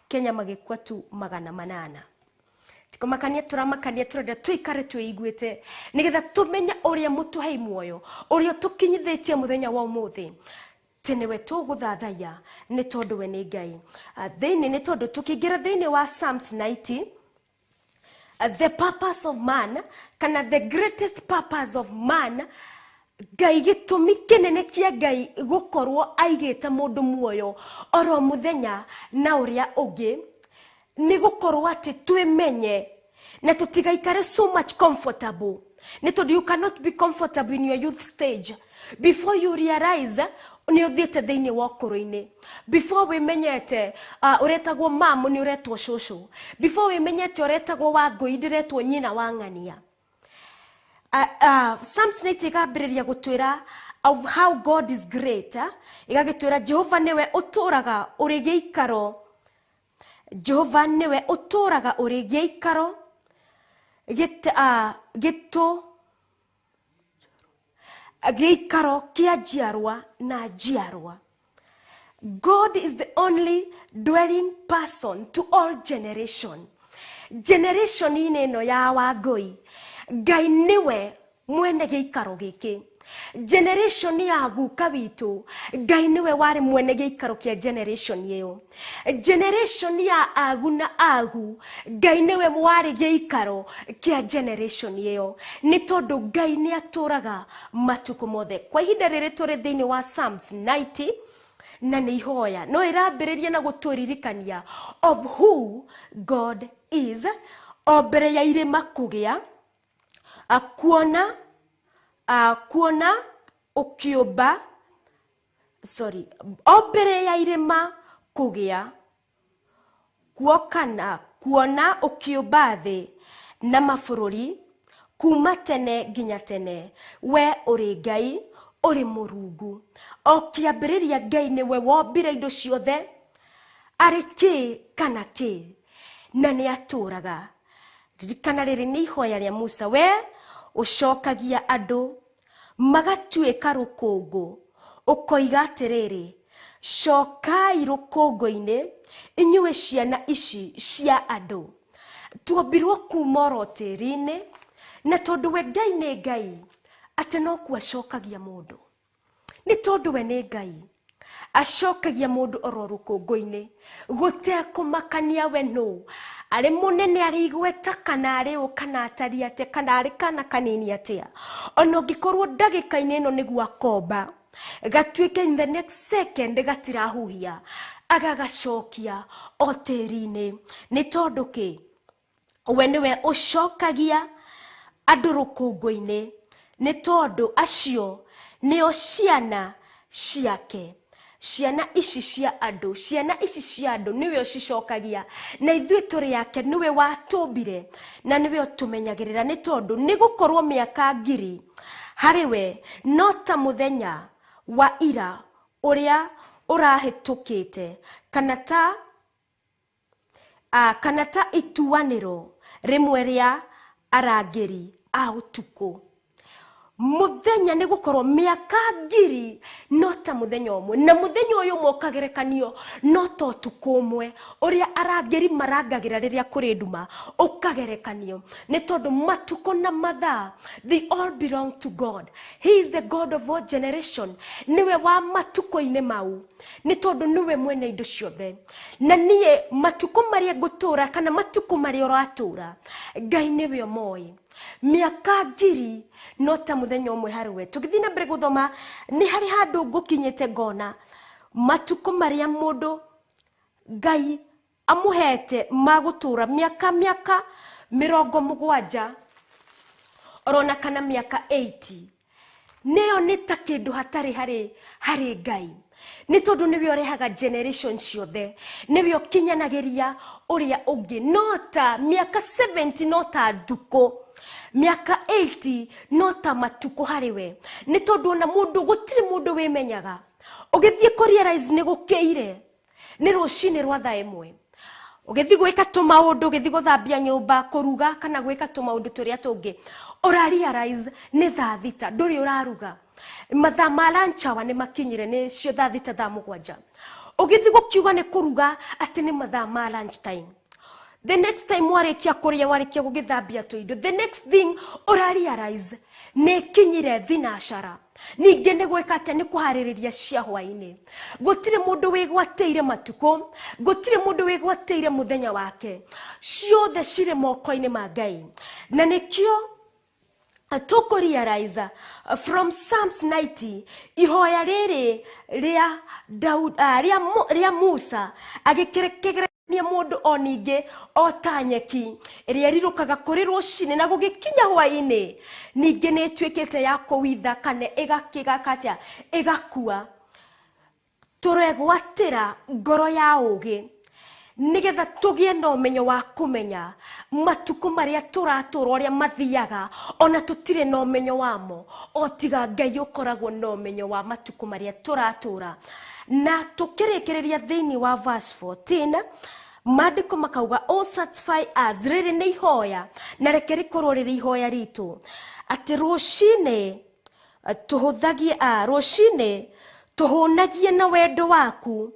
Kenya magĩkua tu 800. Tikumakania tũramakania, tũrenda tũikare twĩiguĩte nĩgetha tũmenye ũrĩa mũtũhei muoyo, ũrĩa tũkinyithĩtie mũthenya wa ũmũthĩ. Tĩ nĩwe tũgũthathaiya nĩ tondũ we nĩ Ngai. Thĩinĩ nĩ tondũ tũkĩingĩra thĩinĩ wa Psalms 90, the purpose of man, kana the greatest purpose of man, Ngai gĩtũmi kĩnene kĩa Ngai gũkorwo aigĩte mũndũ muoyo oro mũthenya na ũrĩa ũngĩ nĩ gũkorwo atĩ twĩmenye na tũtigaikare so much comfortable. Nĩ tondũ you cannot be comfortable in your youth stage before you realize nĩ ũthiĩte thĩinĩ wa ũkũrũ-inĩ. Before wĩmenyete ũretagwo mamu nĩ ũretwo cũcũ. Before wĩmenyete ũretagwo Wangũi ndĩretwo nyina wa ng'ania. Psalms 90 ĩgambĩrĩria gũtwĩra of how God is great. Ĩgagĩtwĩra Jehova nĩwe ũtũraga ũrĩ gĩikaro. Jehova nĩwe ũtũraga ũrĩ gĩikaro gĩikaro kĩa njiarwa na njiarwa. God is the only dwelling person to all generation. Generation-inĩ ĩno ya Wangũi, Ngai nĩwe mwene gĩikaro gĩkĩ. Generation ya guka witũ, Ngai nĩwe warĩ mwene gĩikaro kĩa generation ĩyo. Generation ya agu na agu, Ngai nĩwe warĩ gĩikaro kĩa generation ĩyo. Nĩ tondũ Ngai nĩ atũraga matukũ mothe. Kwa ihinda rĩrĩ tũrĩ thĩinĩ wa Psalms 90, na nĩ ihoya no ĩrambĩrĩria na gũtũririkania of who God is. O mbere ya irĩma kũgĩa, kuona ũkĩũmba, sorry, o mbere ya irĩma kũgĩa, kuona ũkĩũmba thĩ na mabũrũri kuma tene nginya tene, we ũrĩ Ngai, ũrĩ Mũrungu. O kĩambĩrĩria Ngai nĩwe wombire indo ciothe, arĩ kĩ kana kĩ, na nĩ atũraga. Ririkana rĩrĩ nĩ ihoya rĩa Musa, we ũcokagia andũ magatuĩka rũkũngũ, ũkoiga atĩrĩrĩ, cokai rũkũngũ-inĩ inyuĩ ciana ici cia andũ. Tuombirwo kuma oro tĩri-inĩ, na tondũ we Ngai nĩ Ngai, atĩ no kuo acokagia mũndũ. Nĩ tondũ we nĩ Ngai, acokagia mũndũ oro rũkũngũ-inĩ, gũtekũmakania we nũ, arĩ mũnene arĩ igweta kana arĩ ũ kana atariĩ atĩa kana arĩ kana kanini atĩa. Ona ũngĩkorwo ndagĩka-inĩ ĩno nĩguo akomba, gatuĩke in the next second gatirahuhia, agagacokia o tĩri-inĩ. Nĩ tondũ kĩ? We nĩwe ũcokagia andũ rũkũngũ-inĩ, nĩ tondũ acio nĩo ciana ciake. Ciana ici cia andũ, ciana ici cia andũ nĩwe ũcicokagia, na ithuĩ tũrĩ ake, nĩwe watũmbire na nĩwe ũtũmenyagĩrĩra, nĩ tondũ nĩ gũkorwo mĩaka 1000 harĩ we no ta mũthenya wa ira ũrĩa ũrahĩtũkĩte, kana ta ituanĩro rĩmwe rĩa arangĩri a ũtukũ. Mũthenya nĩ gũkorwo mĩaka 1000 no ta mũthenya ũmwe, na mũthenya ũyũ ũmwe ũkagerekanio no ta ũtukũ ũmwe ũrĩa arangĩri marangagĩra rĩrĩa kũrĩ nduma, ũkagerekanio nĩ tondũ matukũ na mathaa, they all belong to God. He is the God of all generation. Nĩwe wa matukũ-inĩ mau, nĩ tondũ nĩwe mwene indo ciothe. Na niĩ matukũ marĩa ngũtũra kana matukũ marĩa ũratũra, Ngai nĩwe ũmoĩ. Mĩaka ngiri no ta mũthenya ũmwe harĩ we. Tũgĩthiĩ na mbere gũthoma, nĩ harĩ handũ ngũkinyĩte ngona matukũ marĩa mũndũ Ngai amũhete ma gũtũra, mĩaka 70 orona kana mĩaka 80, nĩyo nĩ ta kĩndũ hatarĩ harĩ Ngai, nĩ tondũ nĩwe ũrehaga generation ciothe, nĩwe ũkinyanagĩria ũrĩa ũngĩ. No ta mĩaka 70 no ta ndukũ, mĩaka 80 no ta matukũ harĩ we, nĩ tondũ ona mũndũ, gũtirĩ mũndũ wĩmenyaga. Ũgĩthiĩ kũ realize nĩ gũkĩire, nĩ rũcinĩ rwa thaa 1, ũgĩthiĩ gwĩka tũmaũndũ, ũgĩthiĩ gũthambia nyũmba, kũruga kana gwĩka tũmaũndũ tũrĩa tũngĩ, ũra realize nĩ thaa 6, ndũrĩ ũraruga. Mathaa ma lunch hour nĩ makinyire, nĩ cio thaa 6, thaa 7. Ũgĩthiĩ gũkiuga nĩ kũruga atĩ nĩ mathaa ma lunch time. The next time warĩkia kũrĩa, warĩkia gũgĩthambia tũindo, the next thing ũra realize nĩ kinyire thinacara. Ningĩ nĩ gwĩka atĩa? Nĩ kũharĩrĩria cia hwaĩ-inĩ. Gũtirĩ mũndũ wĩgwatĩire matukũ, gũtirĩ mũndũ wĩgwatĩire mũthenya wake, ciothe cirĩ moko-inĩ ma Ngai. Na nĩkĩo tũkũ realize from Psalms 90, ihoya rĩrĩ rĩa Daud, rĩa Musa agĩkĩrekereria mũndũ o ningĩ o ta nyeki ĩrĩa ĩrirũkaga kũrĩ rũcinĩ na gũgĩkinya hwaĩ-inĩ, ningĩ nĩ ĩtuĩkĩte ya kũwitha kana ĩgakĩgaka atĩa, ĩgakua. Tũregwatĩra ngoro ya ũũgĩ nĩgetha tũgĩe na ũmenyo wa kũmenya matukũ marĩa tũratũra ũrĩa mathiaga, ona tũtirĩ na ũmenyo wamo, o tiga Ngai ũkoragwo na ũmenyo wa matukũ marĩa tũratũra. Na tũkĩrĩkĩrĩria thĩinĩ wa verse 14, maandĩko makauga, O satisfy us, rĩrĩ nĩ ihoya, na reke rĩkorwo rĩrĩ ihoya ritũ, atĩ rũcinĩ tũhũthagie, rũcinĩ tũhũnagie na wendo waku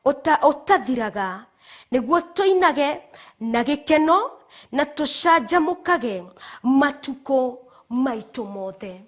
ũtathiraga, nĩguo tũinage na gĩkeno na tũcanjamũkage matukũ maitũ mothe.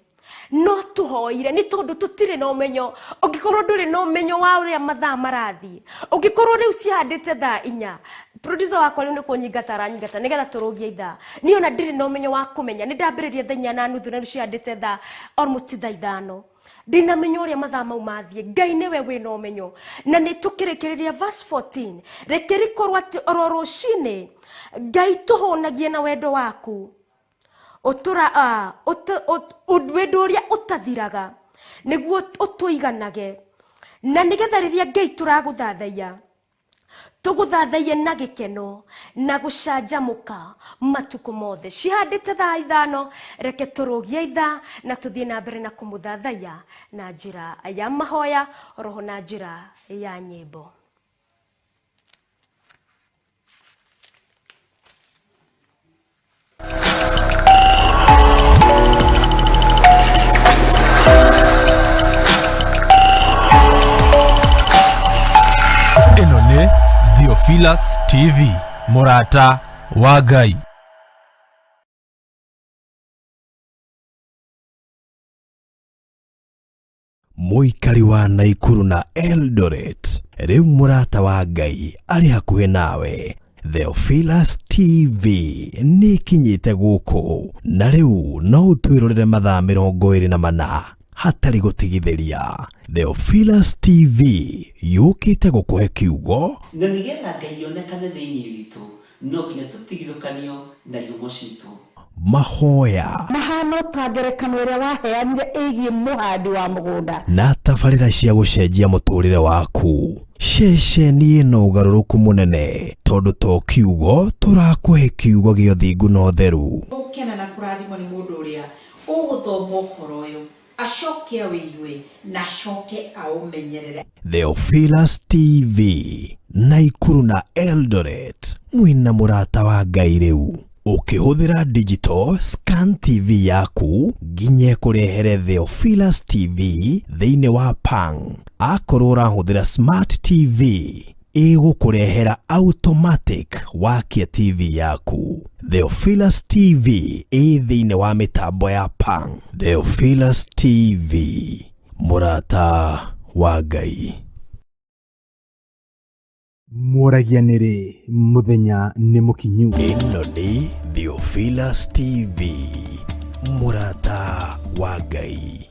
No tũhoire nĩ tondũ tũtirĩ na ũmenyo. Ũngĩkorwo ndũrĩ na ũmenyo wa ũrĩa mathaa marathiĩ, ũngĩkorwo rĩu cihandĩte thaa 4, producer wakwa rĩu nĩ kũnyingata aranyingata nĩgetha tũrũgie ithaa, niĩ ona ndirĩ na ũmenyo wa kũmenya. Nĩ ndambĩrĩria thaa 4:30 na rĩu cihandĩte thaa almost thaa 5, ndinamenya ũrĩa mathaa mau mathiĩ. Ngai nĩwe wĩna ũmenyo. Na nĩ tũkĩrĩkĩrĩria verse 14, reke rĩkorwo atĩ oro rũcinĩ Ngai tũhũnagie na wendo waku wendo ũrĩa ũtathiraga, nĩguo ũtũiganage, na nĩgetha rĩrĩa Ngai tũragũthathaiya tũgũthathaiye na gĩkeno na gũcanjamũka matukũ mothe. Cihandĩte thaa 5, reke tũrũgie ithaa na tũthiĩ na mbere na kũmũthathaiya na njĩra ya mahoya roho na njĩra ya nyĩmbo. Ĩno nĩ Theophilus TV, mũrata wa Ngai. Mũikari wa Naikuru na Eldoret, rĩu mũrata wa Ngai arĩ hakuhĩ nawe. Theophilus TV nĩ ĩkinyĩte gũkũ, na rĩu no ũtwĩrorere mathaa 24 hatarĩ gũtigithĩria. Theophilus TV yũkĩte gũkũhe kiugo na nĩgetha Ngai onekane thĩinĩ witũ, no nginya tũtigithũkanio na ihumo citũ. Mahoya mahano ta ngerekano ĩrĩa waheanire ĩgiĩ mũhandi wa mũgũnda na tabarĩra cia gũcenjia mũtũrĩre waku. Ceceni ĩno ũgarũrũku mũnene, tondũ to kiugo tũrakũhe kiugo gĩa ũthingu na ũtheru. Gũkena na kũrathimwo nĩ mũndũ ũrĩa ũgũthoma ũhoro ũyũ, acoke awĩigue na acoke aũmenyerere. Theophilus TV, Naikuru na Eldoret, mwĩna mũrata wa Ngai rĩu. Ũkĩhũthĩra digital scan TV yaku nginya ĩkũrehere Theophilus TV thĩinĩ wa Pang. Akorwo ũrahũthĩra smart TV ĩgũkũrehera automatic wakia TV yaku. Theophilus TV ĩ thĩinĩ wa mĩtambo ya Pang. Theophilus TV, mũrata wa Ngai. Mũragia nĩrĩ mũthenya nĩ mũkinyu. Ĩno nĩ Theophilus TV, mũrata wa Ngai.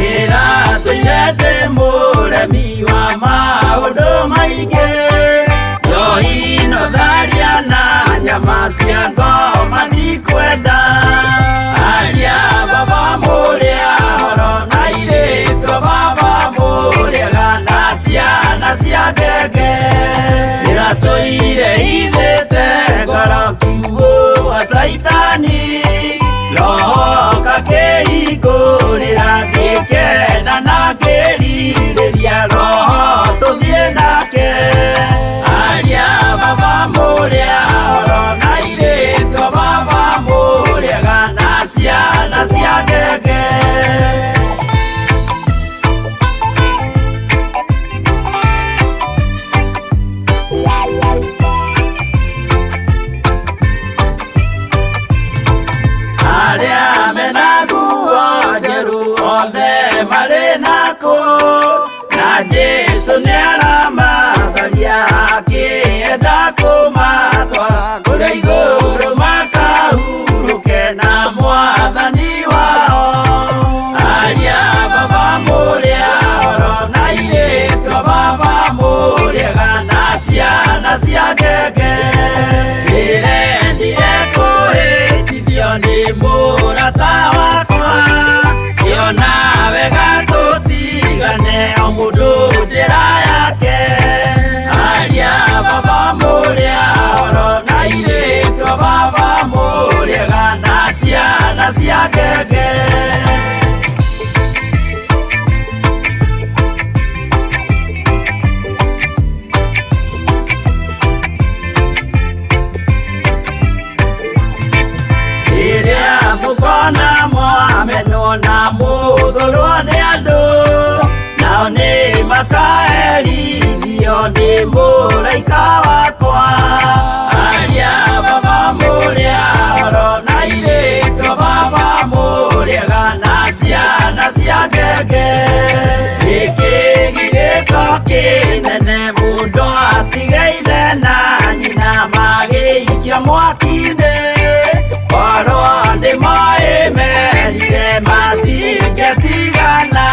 Ndĩratũire ndĩ mũremi wa maũndũ maingĩ, njohi no tharia na nyama cia ngoma ndikwenda. Aria baba mũrĩa horo na airĩtu baba mũrĩega na ciana cia ngenge. Ndĩratũire hithĩte ngoro kiugũ wa caitani, roho kakĩhingũrĩra ngĩkena na ngĩrirĩria roho tũthiĩ nake. Aria baba mũrĩa horo na airĩtu baba mũrĩega na ciana cia ngenge. Arĩa mena nguo njerũ othe marĩ nakũ, na Jesũ nĩaramacaria akĩenda kũmatwara kũrĩa igũrũ makahurũke na mwathani wao. Aria baba mũrĩa horo na airĩtu baba mũrĩega na ciana cia ngenge. Ndĩrendire kũhĩtithio nĩ mũrata wakwa, ngĩona wega tũtigane o mũndũ njĩra yake. Aria baba mũrĩa horo na airĩtu baba mũrĩega na ciana cia ngenge. Rĩrĩa mũkona mwamenwo na mũthũrwo nĩ andũ, nao nĩ makaherithio nĩ mũraika wakwa. Aria baba mũrĩa horo na airĩtu baba mũrĩega na ciana cia ngenge. Gĩkĩgirĩko kĩnene mũndũ atige ithe na nyina magĩikio mwaki-inĩ, korwo nĩ moĩ merire matingĩtigana.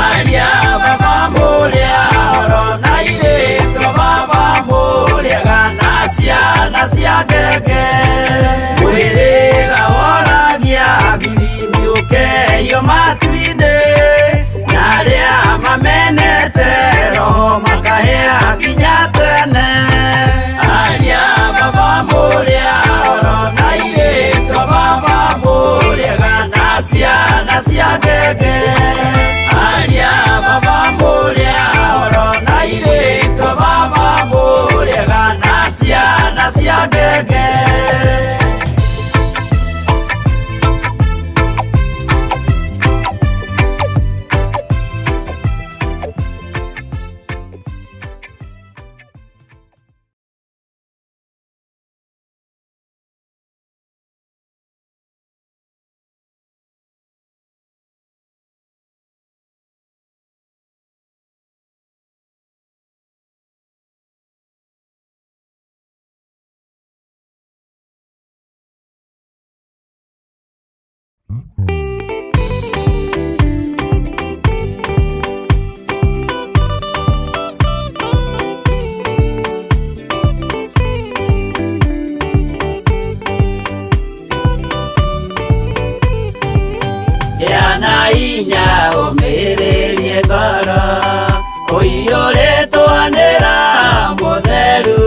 Aria baba mũrĩa horo na airĩtu baba mũrĩega na ciana cia ngenge. Mwĩrĩga woragia biribiri ũkeio matu-inĩ, na arĩa mamenete roho makahĩa nginya tene. Aria baba mũrĩa horo na airĩtu baba mũrĩega na ciana cia ngenge. Aria baba mũrĩa horo na airĩtu baba mũrĩega na ciana cia ngenge. Ũiyũrĩtwo nĩ Roho Mũtheru,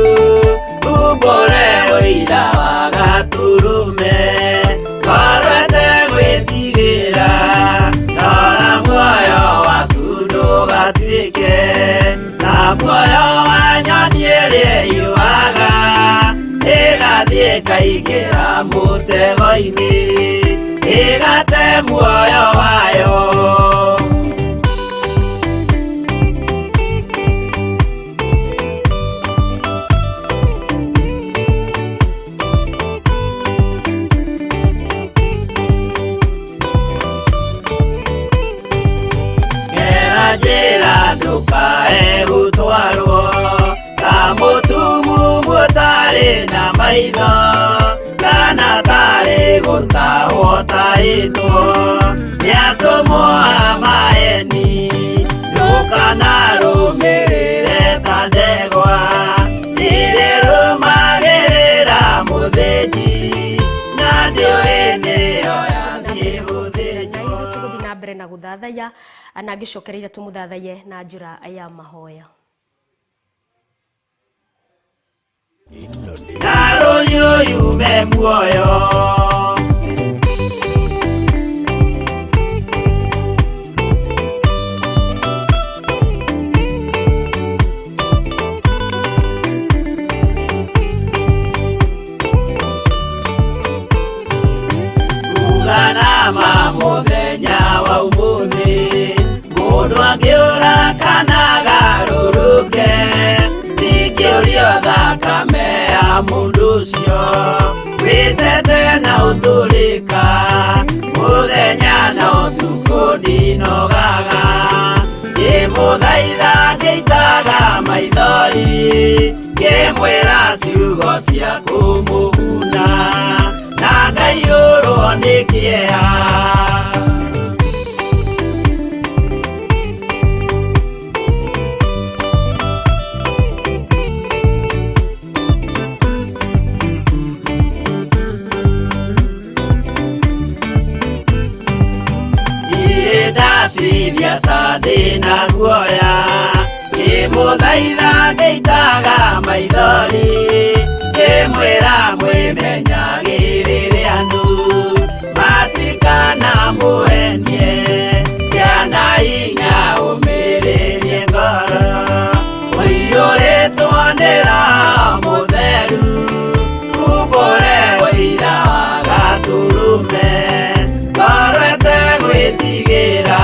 umbũre ũira wa Gatũrũme. Ngoro ĩtegwĩtigĩra, rora muoyo waku ndũgatuĩke ta muoyo wa nyoni ĩrĩa ĩyũaga, ĩgathiĩ ĩkaingĩra mũtego-inĩ, ĩgate muoyo wayo. Ngera njĩra ndũkae gũtwarwo ta mũtumumu ũtarĩ na maitho, kana tarĩ gũtahwo ũtahĩtwo nĩ atũmwo a maeni. Ndũkanarũmĩrĩre ta ndegwa ĩrĩa ĩrũmagĩrĩra mũthĩnji, na ndĩũĩ nĩyo yathiĩ gũthĩnjwo. Na ithuĩ tũgũthiĩ na mbere na gũthathaiya na ngĩcokereire tũmũthathaiye na njĩra ya mahoya. Na rũyũ yume muoyo. Uganama mũthenya wa ũmũthĩ, mũndũ angĩũra kana agarũrũke, ndingĩũrio thakame ya mũndũ ũcio wĩtete na ũtũrĩka, mũthenya na ũtukũ ndinogaga, ngĩmũthaitha ngĩitaga maithori, ngĩmwĩra ciugo cia kũmũguna, na ngaiyũrwo nĩ kĩeha. Niĩ ndatithia ta ndĩna guoya, ngĩmũthaitha ngĩitaga maithori, ngĩmwĩra mwĩmenyagĩrĩre andũ matikanamũhenie, kĩana hinya ũmĩrĩrie ngoro, ũiyũrĩtwo nĩ Roho Mũtheru, umbũre ũira wa Gatũrũme, ngoro ĩtegwĩtigĩra.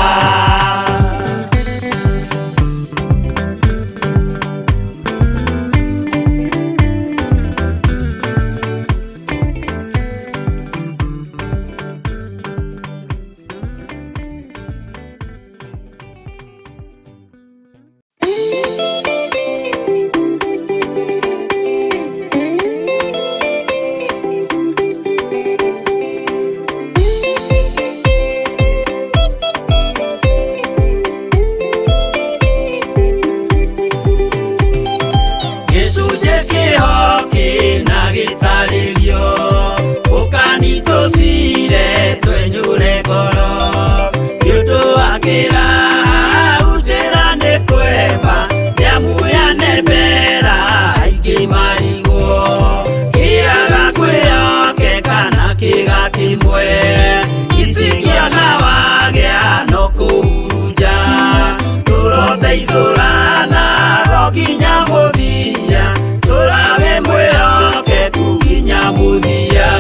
Gĩcunjĩ kĩho kĩna gĩtarĩrio, ũkani tũcire twenyũre ngoro, nĩ ũndũ wa kĩraha njĩra nĩ kwemba, nĩamuyane mbera aingĩ marigwo, kĩaga kwĩhokeka na kĩga kĩmwe, icikĩona wagĩa no kũhurunja, tũroteithũrana ro nginya mũthia, tũrage mwĩhokeku nginya mũthia.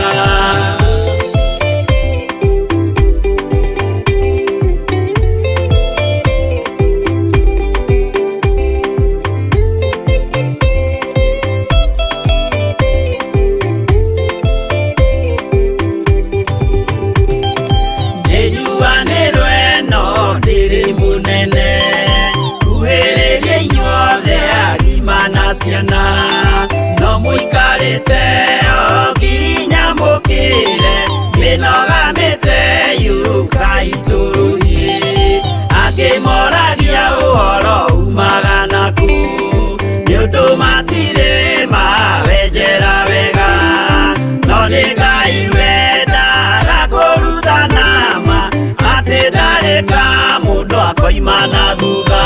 Nĩnjuanĩrwo ĩno ndĩrĩ mũnene, kuhĩrĩria inyuothe agima na ciana, no mũikarĩte o nginya mũkĩre, mĩnoga mĩte yũkai tũrũthiĩ, angĩ moragia ũhoro umaga nakũ, nĩ ũndũ matirĩ mawenjera wega, no nĩ Ngai wendaga kũrutana ma, atĩ ndarĩ ka mũndũ akoima na thutha.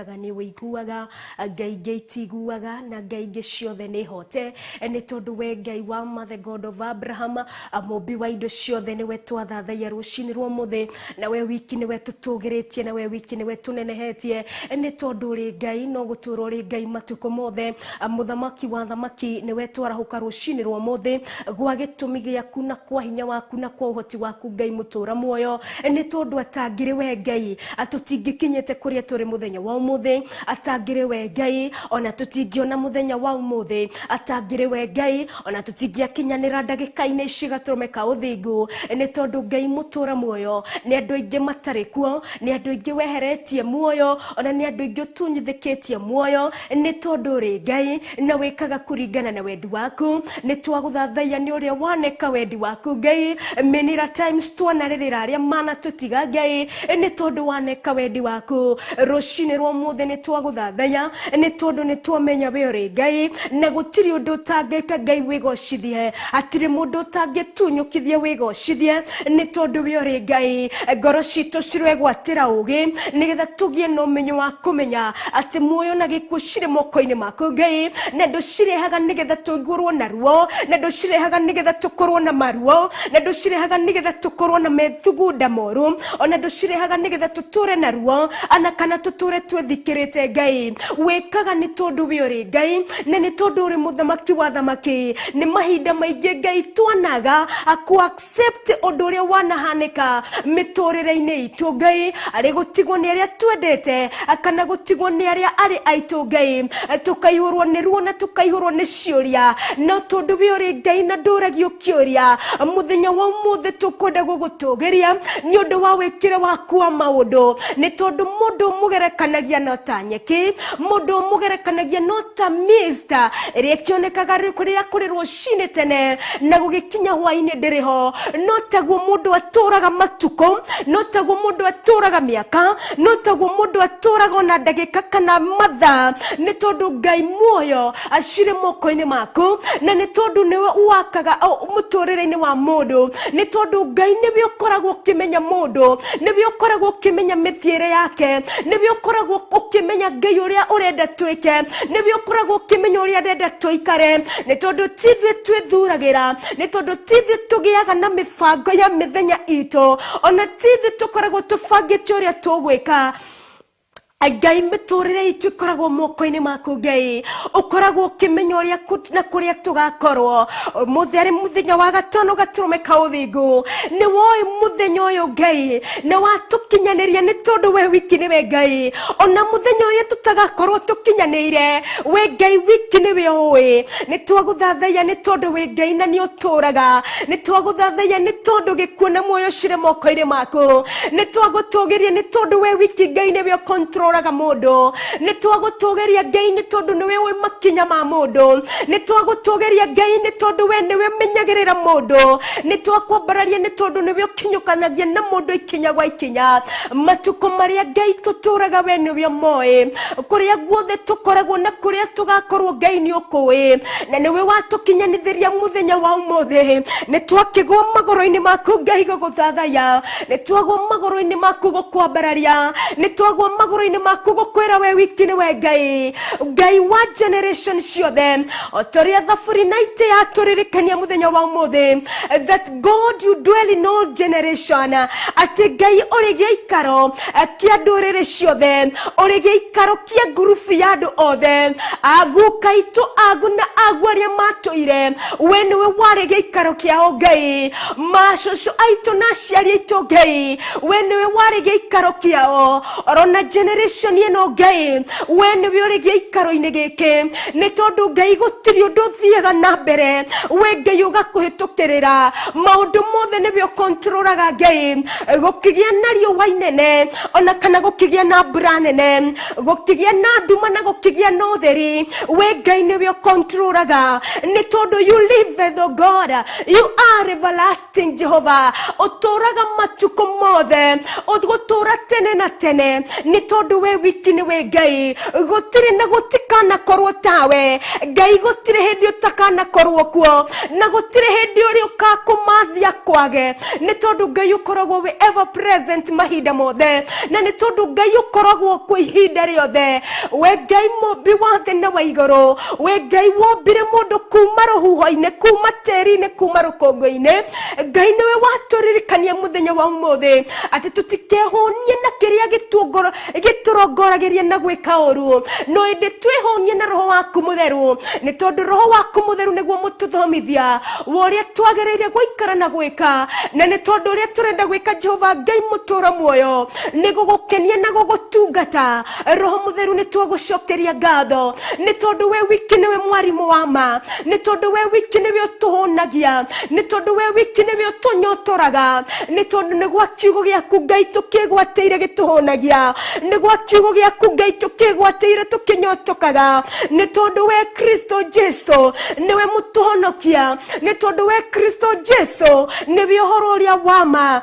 Ũnyitaga, nĩ wĩiguaga. Ngai ingĩ itiguaga na Ngai ingĩ ciothe nĩ hote, nĩ tondũ we Ngai wa ma, the God of Abraham, mũmbi wa indo ciothe, nĩwe twathathaiya rũcinĩ rwa ũmũthĩ, na we wiki nĩwe tũtũgĩrĩtie, na we wiki nĩwe tũnenehetie, nĩ tondũ ũrĩ Ngai no gũtũũra ũrĩ Ngai matukũ mothe. Mũthamaki wa thamaki, nĩwe twarahũka rũcinĩ rwa ũmũthĩ gwa gĩtũmi gĩaku na kwa hinya waku na kwa ũhoti waku, Ngai mũtũra muoyo, nĩ tondũ atangĩrĩ we Ngai tũtingĩkinyĩte kũrĩa tũrĩ mũthenya wa ũmũthĩ. Atangĩrĩ we Ngai ona tũtingĩona mũthenya wa ũmũthĩ. Atangĩrĩ we Ngai ona tũtingĩakinyanĩra ndagĩka-inĩ ici gatũrũme ka ũthingu, nĩ tondũ Ngai mũtũra muoyo, nĩ andũ aingĩ matarĩ kuo, nĩ andũ aingĩ weheretie muoyo, ona nĩ andũ aingĩ ũtunyithĩkĩtie muoyo, nĩ tondũ ũrĩ Ngai na wĩkaga kũringana na wendi waku. Nĩ twagũthathaiya nĩ ũrĩa waneka wendi waku, Ngai. Many a times twanarĩrĩra arĩa manatũtiga, Ngai, nĩ tondũ waneka wendi waku. Rũcinĩ rwa ũmũthĩ nĩ twagũthathaiya nĩ tondũ nĩ twamenya we ũrĩ Ngai na gũtirĩ ũndũ ũtangĩka. Ngai wĩgocithie, hatirĩ mũndũ ũtangĩtunyũkithia wĩgocithie, nĩ tondũ we ũrĩ Ngai. Ngoro citũ ciregwatĩra ũgĩ nĩgetha tũgĩe na ũmenyo wa kũmenya atĩ muoyo na gĩkuũ cirĩ moko-inĩ maku, Ngai, na ndũcirehaga nĩgetha tũiguĩrwo na ruo, na ndũcirehaga nĩgetha tũkorwo na maruo, na ndũcirehaga nĩgetha tũkorwo na methugunda moru, ona ndũcirehaga nĩgetha tũtũre na ruo ana kana tũtũre twĩthikĩrĩte. Ngai, wĩkaga nĩ tondũ we ũrĩ Ngai na nĩ tondũ ũrĩ mũthamaki wa thamaki. Nĩ mahinda maingĩ, Ngai, twanaga aku accept ũndũ ũrĩa wanahanĩka mĩtũrĩre-inĩ itũ, Ngai, arĩ gũtigwo nĩ arĩa twendete kana gũtigwo nĩ arĩa arĩ aitũ, Ngai, tũkaihũrwo nĩ ruo na tũkaihũrwo nĩ ciũria. No tondũ we ũrĩ Ngai na ndũragio kĩũria, mũthenya wa ũmũthĩ tũkwenda gũgũtũgĩria nĩ ũndũ wa wĩkĩre waku wa maũndũ, nĩ tondũ mũndũ mũgerekanagia no ta nyeki, mũndũ mũgerekanagia no ta mist ĩrĩa ĩkĩonekaga rĩrĩa kũrĩ rũcinĩ tene na gũgĩkinya hwainĩ ndĩrĩ ho. No taguo mũndũ atũraga matukũ, no taguo mũndũ atũraga mĩaka, no taguo mũndũ atũraga ona ndagĩka kana mathaa, nĩ tondũ Ngai muoyo acirĩ moko-inĩ maku, na nĩ tondũ nĩwe wakaga mũtũrĩre-inĩ wa mũndũ, nĩ tondũ Ngai nĩwe ũkoragwo ũkĩmenya mũndũ, nĩwe ũkoragwo ũkĩmenya mĩthiĩre yake, nĩwe ũkoragwo ũkĩmenya, Ngai, ũrĩa ũrenda twĩke, nĩwe ũkoragwo ũkĩmenya ũrĩa arenda tũikare, nĩ tondũ ti ithuĩ twĩthuragĩra, nĩ tondũ ti ithuĩ tũgĩaga na mĩbango ya mĩthenya itũ, ona ti ithuĩ tũkoragwo tũbangĩte ũrĩa tũgwĩka. Ngai, mĩtũrĩre itũ ĩkoragwo moko-inĩ maku. Ngai, ũkoragwo ũkĩmenya ũrĩa na kũrĩa tũgakorwo. Ũmũthĩ arĩ mũthenya wa gatano gatũrũme ka ũthingu. Nĩ woĩ mũthenya ũyũ, Ngai, nĩ watũkinyanĩria, nĩ tondũ we wiki nĩwe Ngai. Ona mũthenya ũrĩa tũtagakorwo tũkinyanĩire, we Ngai wiki nĩwe ũĩ. Nĩ twagũthathaiya nĩ tondũ wĩ Ngai na nĩ ũtũraga. Nĩ twagũthathaiya nĩ tondũ gĩkuũ na muoyo cirĩ moko-inĩ maku. Nĩ twagũtũgĩria nĩ tondũ we wiki, Ngai, nĩwe ũkontrolaga mũndũ. Nĩ twagũtũgĩria, Ngai, nĩ tondũ nĩwe ũĩ makinya ma mũndũ. Nĩ twagũtũgĩria, Ngai, nĩ tondũ we nĩwe ũmenyagĩrĩra mũndũ. Nĩ twakwambararia nĩ tondũ nĩwe ũkinyũkanagia na mũndũ ikinya gwa ikinya. Matukũ marĩa, Ngai, tũtũraga, we nĩwe ũmoĩ. Kũrĩa guothe tũkoragwo na kũrĩa tũgakorwo, Ngai, nĩ ũkũĩ, na nĩwe watũkinyanithĩria mũthenya wa ũmũthĩ. Nĩ twakĩgwo magũrũ-inĩ maku, Ngai, gũgũthathaya. Nĩ twagwo magũrũ-inĩ maku gũkwambararia. Nĩ twagwo magũrũ-inĩ maku gũkwĩra we wiki nĩwe Ngai, Ngai wa generation ciothe, o ta ũrĩa Thaburi 90 yatũririkania mũthenya wa ũmũthĩ, that God, you dwell in all generation, atĩ Ngai ũrĩ gĩikaro kĩa ndũrĩrĩ ciothe, ũrĩ gĩikaro kĩa ngurubu ya andũ othe, aguka itũ, agu na agu arĩa matũire, we nĩwe warĩ gĩikaro kĩao, Ngai. Macũcũ aitũ na aciari aitũ, Ngai, we nĩwe warĩ gĩikaro kĩao. Orona generation ĩno, Ngai, we nĩwe ũrĩ gĩikaro-inĩ gĩkĩ, nĩ tondũ, Ngai, gũtirĩ ũndũ ũthiaga na mbere we, Ngai, ũgakũhĩtũkĩrĩra. Maũndũ mothe nĩwe ũkontrolaga, Ngai. Gũkĩgĩa na riũa inene ona kana gũkĩgĩa na mbura nene, gũkĩgĩa na nduma na gũkĩgĩa na ũtheri, we Ngai nĩwe ũkontrolaga, nĩ tondũ you live the God, you are everlasting Jehovah. Ũtũraga matukũ mothe, ũgũtũra tene na tene, nĩ tondũ tondũ we wiki nĩwe Ngai gũtirĩ na gũtikanakorwo tawe Ngai gũtirĩ hĩndĩ ũtakanakorwo kuo na gũtirĩ hĩndĩ ũrĩ ũkakũmathia kwage nĩ tondũ Ngai ũkoragwo wĩ ever present mahinda mothe na nĩ tondũ Ngai ũkoragwo kuo ihinda rĩothe we Ngai mũmbi wa thĩ na wa igũrũ we Ngai wombire mũndũ kuma rũhuho-inĩ kuma tĩri-inĩ kuma rũkũngũ-inĩ Ngai nĩwe watũririkania mũthenya wa ũmũthĩ atĩ tũtikehũnie na kĩrĩa gĩtũrongoragĩria na gwĩka ũru no ĩndĩ twĩhũnie na roho waku mũtheru nĩ tondũ roho waku mũtheru nĩguo mũtũthomithia wa ũrĩa twagĩrĩire gũikara na gwĩka na nĩ tondũ ũrĩa tũrenda gwĩka Jehova Ngai mũtũra muoyo nĩ gũgũkenia na gũgũtungata roho mũtheru nĩ twagũcokeria ngatho nĩ tondũ we wiki nĩwe mwarimũ wa ma nĩ tondũ we wiki nĩwe ũtũhũnagia nĩ tondũ we wiki nĩwe ũtũnyotoraga nĩ tondũ nĩ gwa kiugo gĩaku Ngai tũkĩgwatĩire gĩtũhũnagia nĩ gwa kiugo gĩaku Ngai tũkĩgwatĩire tũkĩnyotokaga nĩ tondũ we Kristo Jesu nĩwe mũtũhonokia nĩ tondũ we Kristo Jesu nĩwe ũhoro ũrĩa wa ma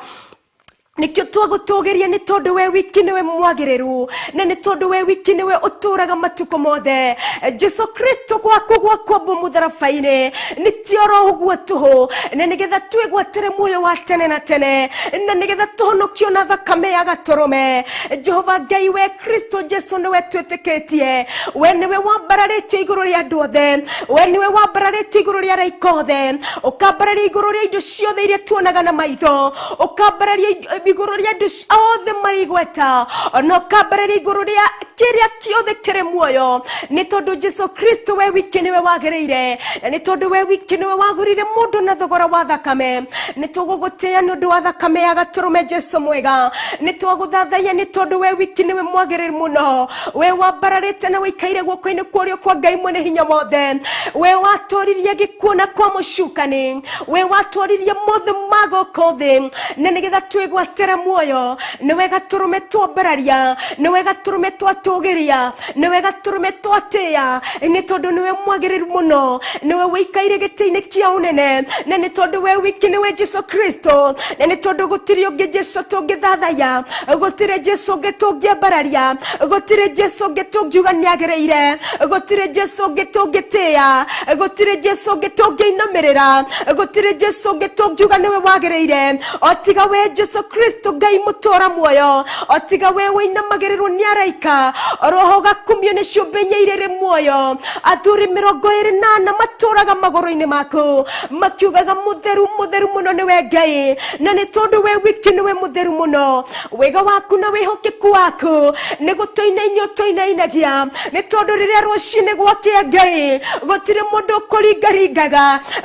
nikio twagũtũgĩria nĩ tondũ we wiki nĩwe mwagĩrĩru na nĩ tondũ we wiki nĩwe ũtũraga matukũ mothe Jesu Kristo gwaku gwakwambwo mũtharaba-inĩ nĩ ti oro ũguo tũhũ na nĩgetha twĩgwatĩre muoyo wa tene na tene na nĩgetha tũhonokio na thakame ya gatũrũme Jehova Ngai we Kristo Jesu nĩwe twĩtĩkĩtie we nĩwe wambararĩtio igũrũ rĩa andũ othe we nĩwe wambararĩtio igũrũ rĩa araika othe ũkambararia igũrũ rĩa indo ciothe iria tuonaga na maitho ũkambararia igũrũ rĩa andũ othe marĩ igweta ona ũkambararia igũrũ rĩa kĩrĩa kĩothe kĩrĩ muoyo nĩ tondũ Jesu Kristo we wiki nĩwe wagĩrĩire na nĩ tondũ we wiki nĩwe wagũrire mũndũ na thogora wa thakame nĩ tũgũgũtĩĩa nĩ ũndũ wa thakame ya gatũrũme Jesu mwega nĩ twagũthathaiya nĩ tondũ we wiki nĩwe mwagĩrĩru mũno we wambararĩte na wĩikaire guoko-inĩ kwa ũrĩo kwa Ngai mwene hinya wothe we watwaririe gĩkuũ na kwa mũcukani we watwaririe mothe ma gũkũ thĩ na nĩgetha twĩgwatĩre muoyo nĩwe gatũrũme twambararia nĩwe gatũrũme twatũgĩria nĩwe gatũrũme twatĩĩa nĩ tondũ nĩwe mwagĩrĩru mũno nĩwe wĩikaire gĩtĩ-inĩ kĩa ũnene na nĩ tondũ we wiki nĩwe Jesu Kristo na nĩ tondũ gũtirĩ ũngĩ Jesu tũngĩthathaiya gũtirĩ Jesu ũngĩ tũngĩambararia gũtirĩ Jesu ũngĩ tũngiuga nĩagĩrĩire gũtirĩ Jesu ũngĩ tũngĩtĩĩa gũtirĩ Jesu ũngĩ tũngĩinamĩrĩra gũtirĩ Jesu ũngĩ tũngiuga nĩwe wagĩrĩire o tiga we Jesu Kristo Ngai mũtũra muoyo o tiga we wĩinamagĩrĩrwo nĩ araika roho ũgakumio nĩ ciũmbe inya irĩ muoyo athuri 24 matũraga magũrũ-inĩ maku makiugaga mũtheru mũtheru mũno nĩwe Ngai na nĩ tondũ we wiki nĩwe mũtheru mũno wega waku na wĩhokeku waku nĩ gũtũinainia ũtũinainagia nĩ tondũ rĩrĩa rũcinĩ gwakĩa Ngai gũtirĩ mũndũ ũkũringaringaga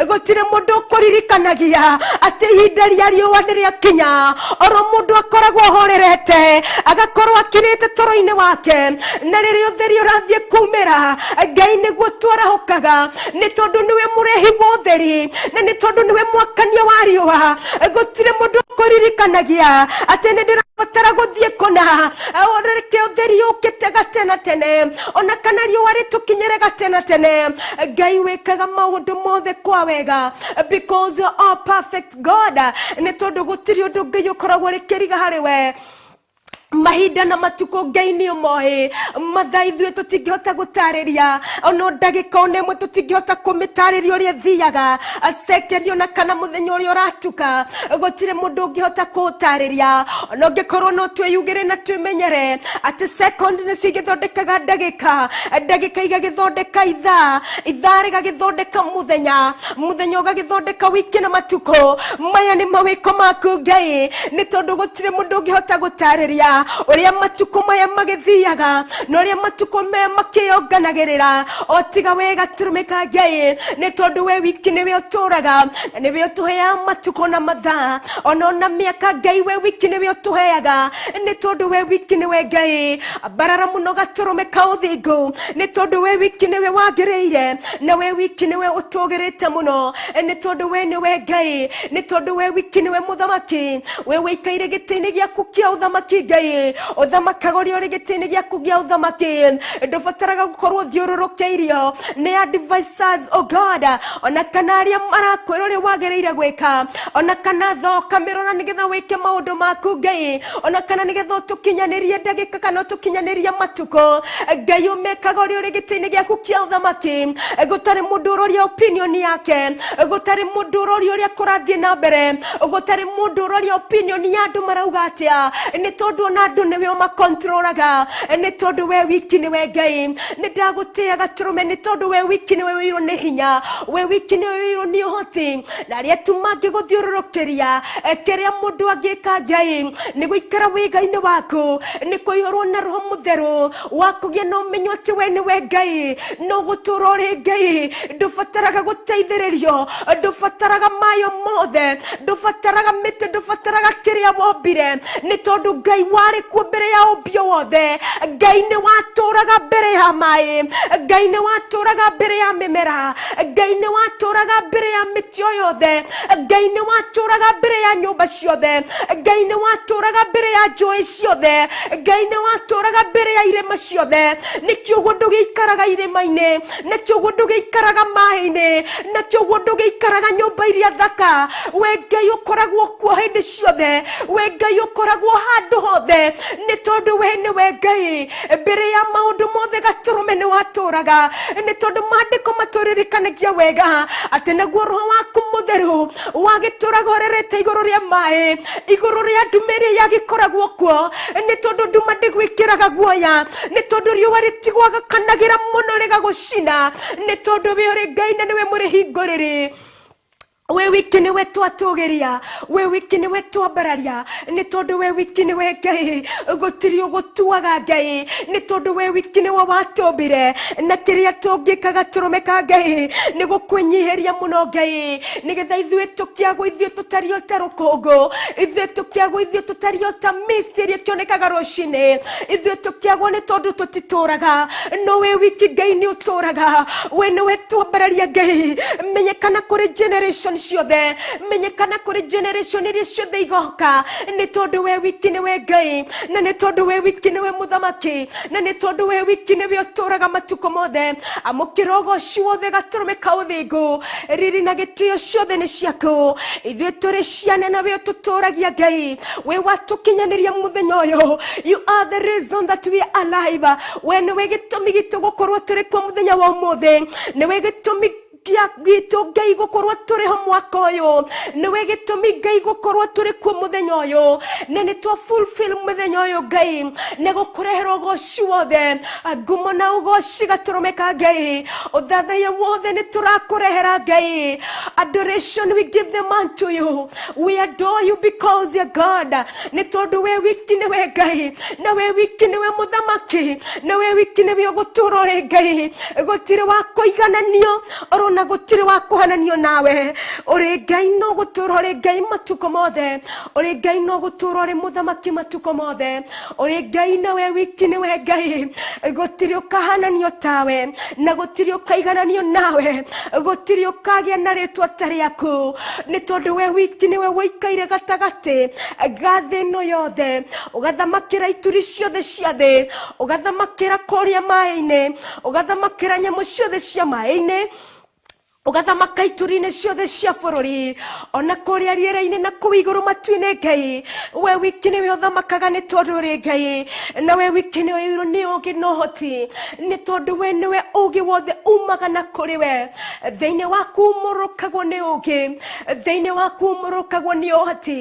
gũtirĩ mũndũ ũkũririkanagia atĩ ihinda rĩa riũa nĩ rĩakinya oro mũndũ akoragwo ahorerete agakorwo akirĩte toro-inĩ wake na rĩrĩa ũtheri ũrathiĩ kumĩra Ngai nĩguo twarahũkaga nĩ tondũ nĩwe mũrehi wa ũtheri na nĩ tondũ nĩwe mwakania wa riũa gũtirĩ mũndũ ũkũririkanagia atĩ nĩ ndĩrabatara gũthiĩ kũna reke ũtheri ũkĩte gatena tene ona kana riũa rĩtũkinyĩre gatena tene Ngai wĩkaga maũndũ mothe kwa wega because you are perfect God nĩ tondũ gũtirĩ ũndũ Ngai ũkoragwo rĩkĩriga harĩ we mahinda na matukũ Ngai nĩ ũmoĩ mathaa ithuĩ tũtingĩhota gũtarĩria ona ndagĩka ona ĩmwe tũtingĩhota kũmĩtarĩria ũrĩa ĩthiaga sekendi ona kana mũthenya ũrĩa ũratuka gũtirĩ mũndũ ũngĩhota kũũtarĩria ona ũngĩkorwo no twĩyugĩre na twĩmenyere atĩ second nĩcio igĩthondekaga ndagĩka ndagĩka igagĩthondeka ithaa ithaa rĩgagĩthondeka mũthenya mũthenya ũgagĩthondeka wiki na matukũ maya nĩ mawĩko maku Ngai nĩ tondũ gũtirĩ mũndũ ũngĩhota gũtarĩria ũrĩa matukũ maya magĩthiaga na ũrĩa matukũ maya makĩyonganagĩrĩra o tiga we gatũrũme ka Ngai nĩ tondũ we wiki nĩwe ũtũraga na nĩwe ũtũheaga matukũ na mathaa ona mĩaka Ngai we wiki nĩwe ũtũheaga nĩ tondũ we wiki nĩwe Ngai mbarara mũno gatũrũme ka ũthingu nĩ tondũ we wiki nĩwe wagĩrĩire na we wiki nĩwe ũtũgĩrĩte mũno nĩ tondũ we nĩwe Ngai nĩ tondũ we wiki nĩwe mũthamaki we wĩikaire gĩtĩ-inĩ gĩaku kĩa ũthamaki Ngai Ngai ũthamakaga ũrĩa ũrĩ gĩtĩ-inĩ gĩaku gĩa ũthamaki ndũbataraga gũkorwo ũthiũrũrũkĩirio nĩ advisors oh God ona kana arĩa marakwĩra ũrĩa wagĩrĩire gwĩka ona kana thoka mĩrora nĩgetha wĩke maũndũ maku Ngai ona kana nĩgetha ũtũkinyanĩrie ndagĩka kana ũtũkinyanĩrie matukũ Ngai ũmekaga ũrĩa ũrĩ gĩtĩ-inĩ gĩaku kĩa ũthamaki gũtarĩ mũndũ ũroria opinion yake gũtarĩ mũndũ ũroria ũrĩa kũrathiĩ na mbere gũtarĩ mũndũ ũroria opinion ya andũ marauga atĩa nĩ tondũ ona andũ nĩwe ũmakontrolaga nĩ tondũ we wiki nĩwe Ngai nĩ ndagũtĩaga gatũrũme nĩ tondũ we wiki nĩwe wĩirwo nĩ hinya we wiki nĩwe wĩirwo nĩ ũhoti na arĩa tu mangĩgũthiũrũrũkĩria kĩrĩa mũndũ angĩka Ngai nĩ gũikara wĩga-inĩ waku nĩ kũihũrwo na roho mũtheru wa kũgĩa na ũmenyo atĩ we nĩwe Ngai no gũtũra ũrĩ Ngai ndũbataraga gũteithĩrĩrio ndũbataraga mayo mothe ndũbataraga mĩtĩ ndũbataraga kĩrĩa wombire nĩ tondũ Ngai warĩ kuo mbere ya ũmbio wothe Ngai nĩ watũraga mbere ya maĩ Ngai nĩ watũraga mbere ya mĩmera Ngai nĩ watũraga mbere ya mĩtĩ o yothe Ngai nĩ watũraga mbere ya nyũmba ciothe Ngai nĩ watũraga mbere ya njũĩ ciothe Ngai nĩ watũraga mbere ya irĩma ciothe nĩkĩo ũguo ndũgĩikaraga irĩma-inĩ nĩkĩo ũguo ndũgĩikaraga maĩ-inĩ nĩkĩo ũguo ndũgĩikaraga nyũmba iria thaka we Ngai ũkoragwo kuo hĩndĩ ciothe we Ngai ũkoragwo handũ hothe nĩ tondũ we nĩwe Ngai mbere ya maũndũ mothe gatũrũme nĩ watũraga nĩ tondũ maandĩko matũririkanagia wega atĩ naguo roho waku mũtheru wagĩtũraga ũrerete igũrũ rĩa maĩ igũrũ rĩa nduma ĩrĩa yagĩkoragwo kuo nĩ tondũ nduma ndĩgwĩkĩraga guoya nĩ tondũ riũa rĩtigwagakanagĩra mũno rĩgagũcina nĩ tondũ we ũrĩ Ngai na nĩwe mũrĩ hingo rĩrĩ we wiki nĩwe twatũgĩria we wiki nĩwe twambararia nĩ tondũ we wiki nĩwe Ngai gũtirĩ ũgũtuaga Ngai nĩ tondũ we wiki nĩwe watũmbire na kĩrĩa tũngĩka gatũrũme ka Ngai nĩ gũkwĩnyihĩria mũno Ngai nĩgetha ithuĩ tũkĩagwo ithuĩ tũtariĩ o ta rũkũngũ ithuĩ tũkĩagwo ithuĩ tũtariĩ o ta mist ĩrĩa ĩkĩonekaga rũcinĩ ithuĩ tũkĩagwo nĩ tondũ tũtitũraga no we wiki Ngai nĩ ũtũraga we nĩwe twambararia Ngai menyekana kũrĩ generation ciothe menyekana kũrĩ generation iria ciothe igoka nĩ tondũ we wiki nĩwe Ngai na nĩ tondũ we wiki nĩwe mũthamaki na nĩ tondũ we wiki nĩwe ũtũraga matukũ mothe amũkĩra ũgoci wothe gatũrũme ka ũthingu riri na gĩtĩo ciothe nĩ ciaku ithuĩ tũrĩ ciana na we ũtũtũragia Ngai we watũkinyanĩria mũthenya ũyũ you are the reason that we are alive we nĩwe gĩtũmi gitũ gũkorwo tũrĩ kuo mũthenya wa ũmũthĩ nĩwe gĩtũmi gitũ Ngai gũkorwo tũrĩ ho mwaka ũyũ nĩwe gĩtũmi Ngai gũkorwo tũrĩ kuo mũthenya ũyũ na nĩ twa fulfill mũthenya ũyũ Ngai nĩ gũkũrehera ũgoci wothe ngumo na ũgoci gatũrũme ka Ngai ũthathaiya wothe nĩ tũrakũrehera Ngai adoration we give them unto you we adore you because you're God nĩ tondũ we wiki nĩwe Ngai na we wiki nĩwe mũthamaki na we wiki nĩwe ũgũtũra ũrĩ Ngai gũtirĩ wa kũigananio orona gũtirĩ wa kũhananio nawe ũrĩ Ngai no gũtũra ũrĩ Ngai matukũ mothe ũrĩ Ngai no gũtũra ũrĩ mũthamaki matukũ mothe ũrĩ Ngai na we wiki nĩwe Ngai gũtirĩ ũkahananio tawe na gũtirĩ ũkaigananio nawe gũtirĩ ũkagĩa na rĩtwa ta rĩaku nĩ tondũ we wiki nĩwe wĩikaire gatagatĩ ga thĩ ĩno yothe ũgathamakĩra ituri ciothe cia thĩ ũgathamakĩra kũrĩa maĩ-inĩ ũgathamakĩra nyamũ ciothe cia maĩ-inĩ ũgathamaka ituri-inĩ ciothe cia bũrũri ona kũrĩa rĩera-inĩ na kũu igũrũ matu-inĩ Ngai we wiki nĩwe ũthamakaga nĩ tondũ ũrĩ Ngai na we wiki nĩwe ũirwo nĩ ũũgĩ na ũhoti nĩ tondũ we nĩwe ũũgĩ wothe umaga na kũrĩ we thĩinĩ waku umũrũkagwo nĩ ũũgĩ thĩinĩ waku umũrũkagwo nĩ ũhoti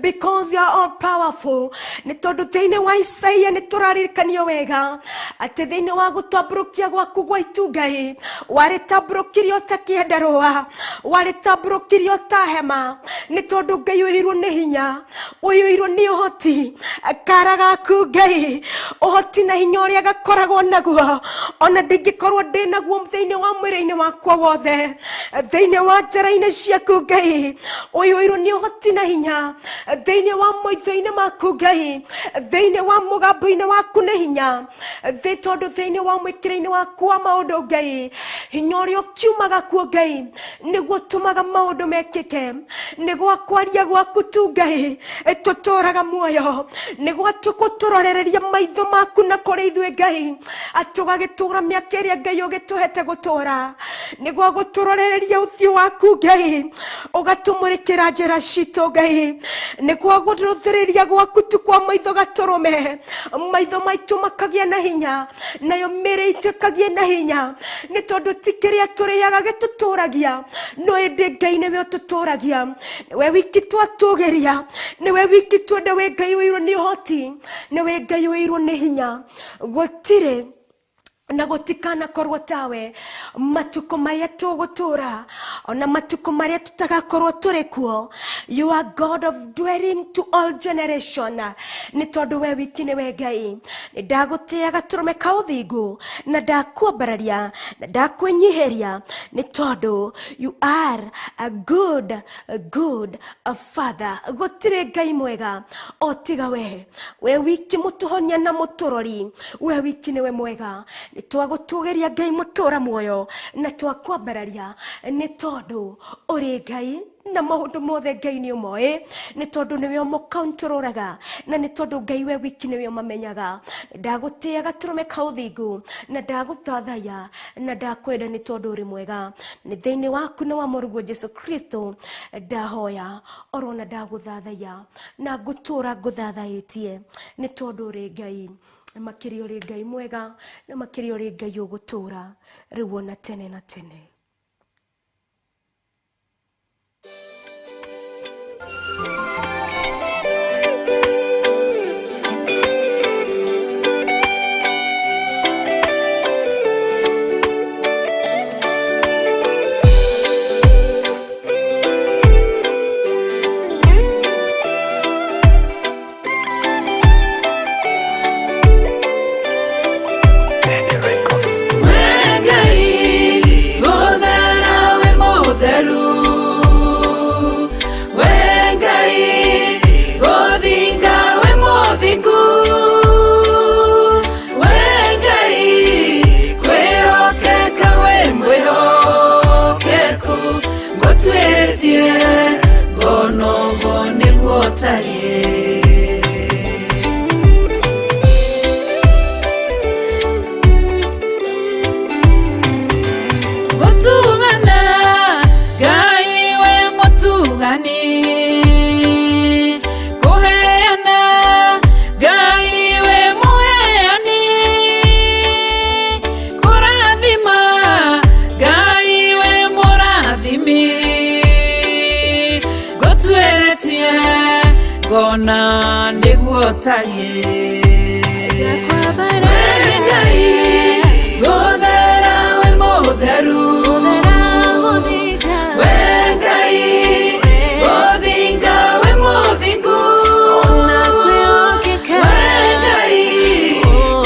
because you are all powerful nĩ tondũ thĩinĩ wa Isaia nĩ tũraririkanio wega atĩ thĩinĩ wa gũtambũrũkia gwaku gwa itu Ngai warĩtambũrũkirie o ta kĩandarũa warĩtambũrũkirie ta hema nĩ tondũ Ngai ũiyũirwo nĩ hinya ũiyũirwo nĩ ũhoti kara gaku Ngai ũhoti na hinya ũrĩa gakoragwo naguo ona ndingĩkorwo ndĩ naguo thĩinĩ wa mwĩrĩ-inĩ wakwa wothe thĩinĩ wa njara-inĩ ciaku Ngai ũiyũirwo nĩ ũhoti na hinya thĩinĩ wa maitho-inĩ maku Ngai thĩinĩ wa mũgambo-inĩ waku nĩ hinya thĩ tondũ thĩinĩ wa mwĩkĩre-inĩ waku wa maũndũ Ngai Hinya ũrĩa ũkiumaga kuo Ngai nĩguo ũtũmaga maũndũ mekĩke. Nĩgwa kwaria gwaku tu Ngai tũtũraga muoyo. Nĩgwa tũkũtũrorereria maitho maku na kũrĩ ithuĩ Ngai atũgagĩtũra mĩaka ĩrĩa Ngai ũgĩtũhete gũtũra. Nĩgwa gũtũrorereria ũthiũ waku Ngai ũgatũmũrĩkĩra njĩra citũ Ngai. Nĩgwa gũrũthĩrĩria gwaku tu kwa maitho gatũrũme maitho maitũ makagĩa na hinya nayo mĩĩrĩ itũ ĩkagĩa na hinya nĩ tondũ ti kĩrĩa tũrĩaga gĩtũtũragia no ĩndĩ Ngai nĩwe ũtũtũragia. Nĩwe wiki twatũgĩria, nĩwe wiki twenda, wĩ Ngai ũirwo nĩ ũhoti, nĩwe Ngai ũirwo nĩ hinya. Gũtirĩ na gũtikanakorwo tawe matukũ marĩa tũgũtũra ona matukũ marĩa tũtagakorwo tũrĩ kuo. You are God of dwelling to all generation. Nĩ tondũ we wiki nĩwe Ngai. Nĩ ndagũtĩĩa gatũrũme ka ũthingu na ndakuambararia na ndakwĩnyihĩria nĩ tondũ you are a good good father. Gũtirĩ Ngai mwega o tiga we. We wiki mũtũhonia na mũtũrori, we wiki nĩwe mwega. Nĩ twagũtũgĩria Ngai mũtũra muoyo na twakwambararia nĩ tondũ ũrĩ Ngai na maũndũ mothe Ngai nĩ ũmoĩ nĩ tondũ nĩwe ũmũkauntũrũraga na nĩ tondũ Ngai we wiki nĩwe ũmamenyaga. Ndagũtĩĩa gatũrũme ka ũthingu na ndagũthathaiya na ndakwenda nĩ tondũ ũrĩ mwega. Nĩ thĩinĩ waku na wa mũrũguo Jesu Kristo ndahoya orona ndagũthathaiya na ngũtũra ngũthathaĩtie nĩ tondũ ũrĩ Ngai makĩria ũrĩ Ngai mwega na makĩria ũrĩ Ngai ũgũtũra rĩu ona tene na tene. Gũtugana Ngai we mũtugani, kũheana Ngai we mũheani, kũrathima Ngai we mũrathimi, ngũtuĩrĩtie ngona nĩguo ũtariĩ. We Ngai gũthera wĩ mũtheru, we Ngai gũthinga wĩ mũthingu, we Ngai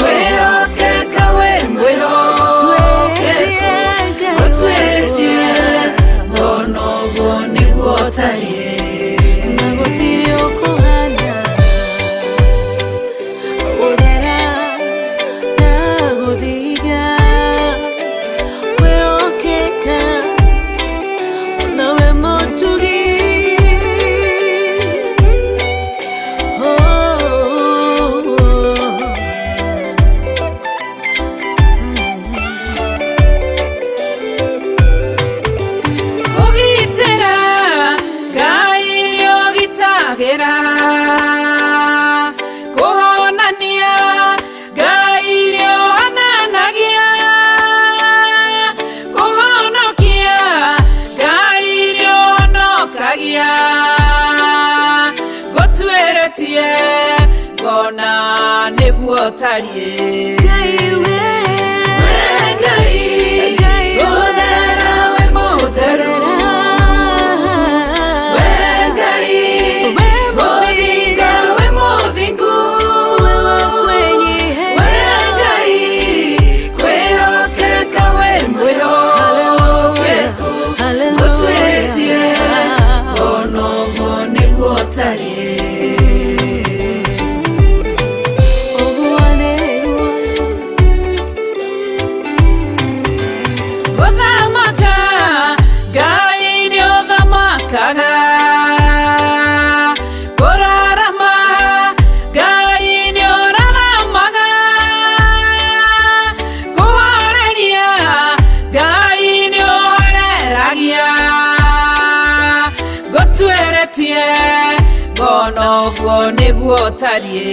kwĩhokeka wĩ mwĩhokeku, ngũtuĩrĩtie ngona ũguo nĩguo ũtariĩ. Kũgitĩra Ngai nĩũgitagĩra, kũhonania Ngai nĩũhonanagia, kũhonokia Ngai nĩũhonokagia, ngũtuĩrĩtie ngona nĩguo ũtariĩ. We Ngai gũthera wĩ mũtheru, we Ngai gũthinga wĩ mũthingu, we Ngai kwĩhokeka wĩ mwĩhokeku, ngũtuĩrĩtie ngona ũguo nĩguo ũtariĩ. Ũguo nĩguo Nĩũrekaga kũrarama, Ngai nĩũraramaga kũhoreria, Ngai nĩũhoreragia. Ngũtuĩrĩtie ngona ũguo nĩguo ũtariĩ.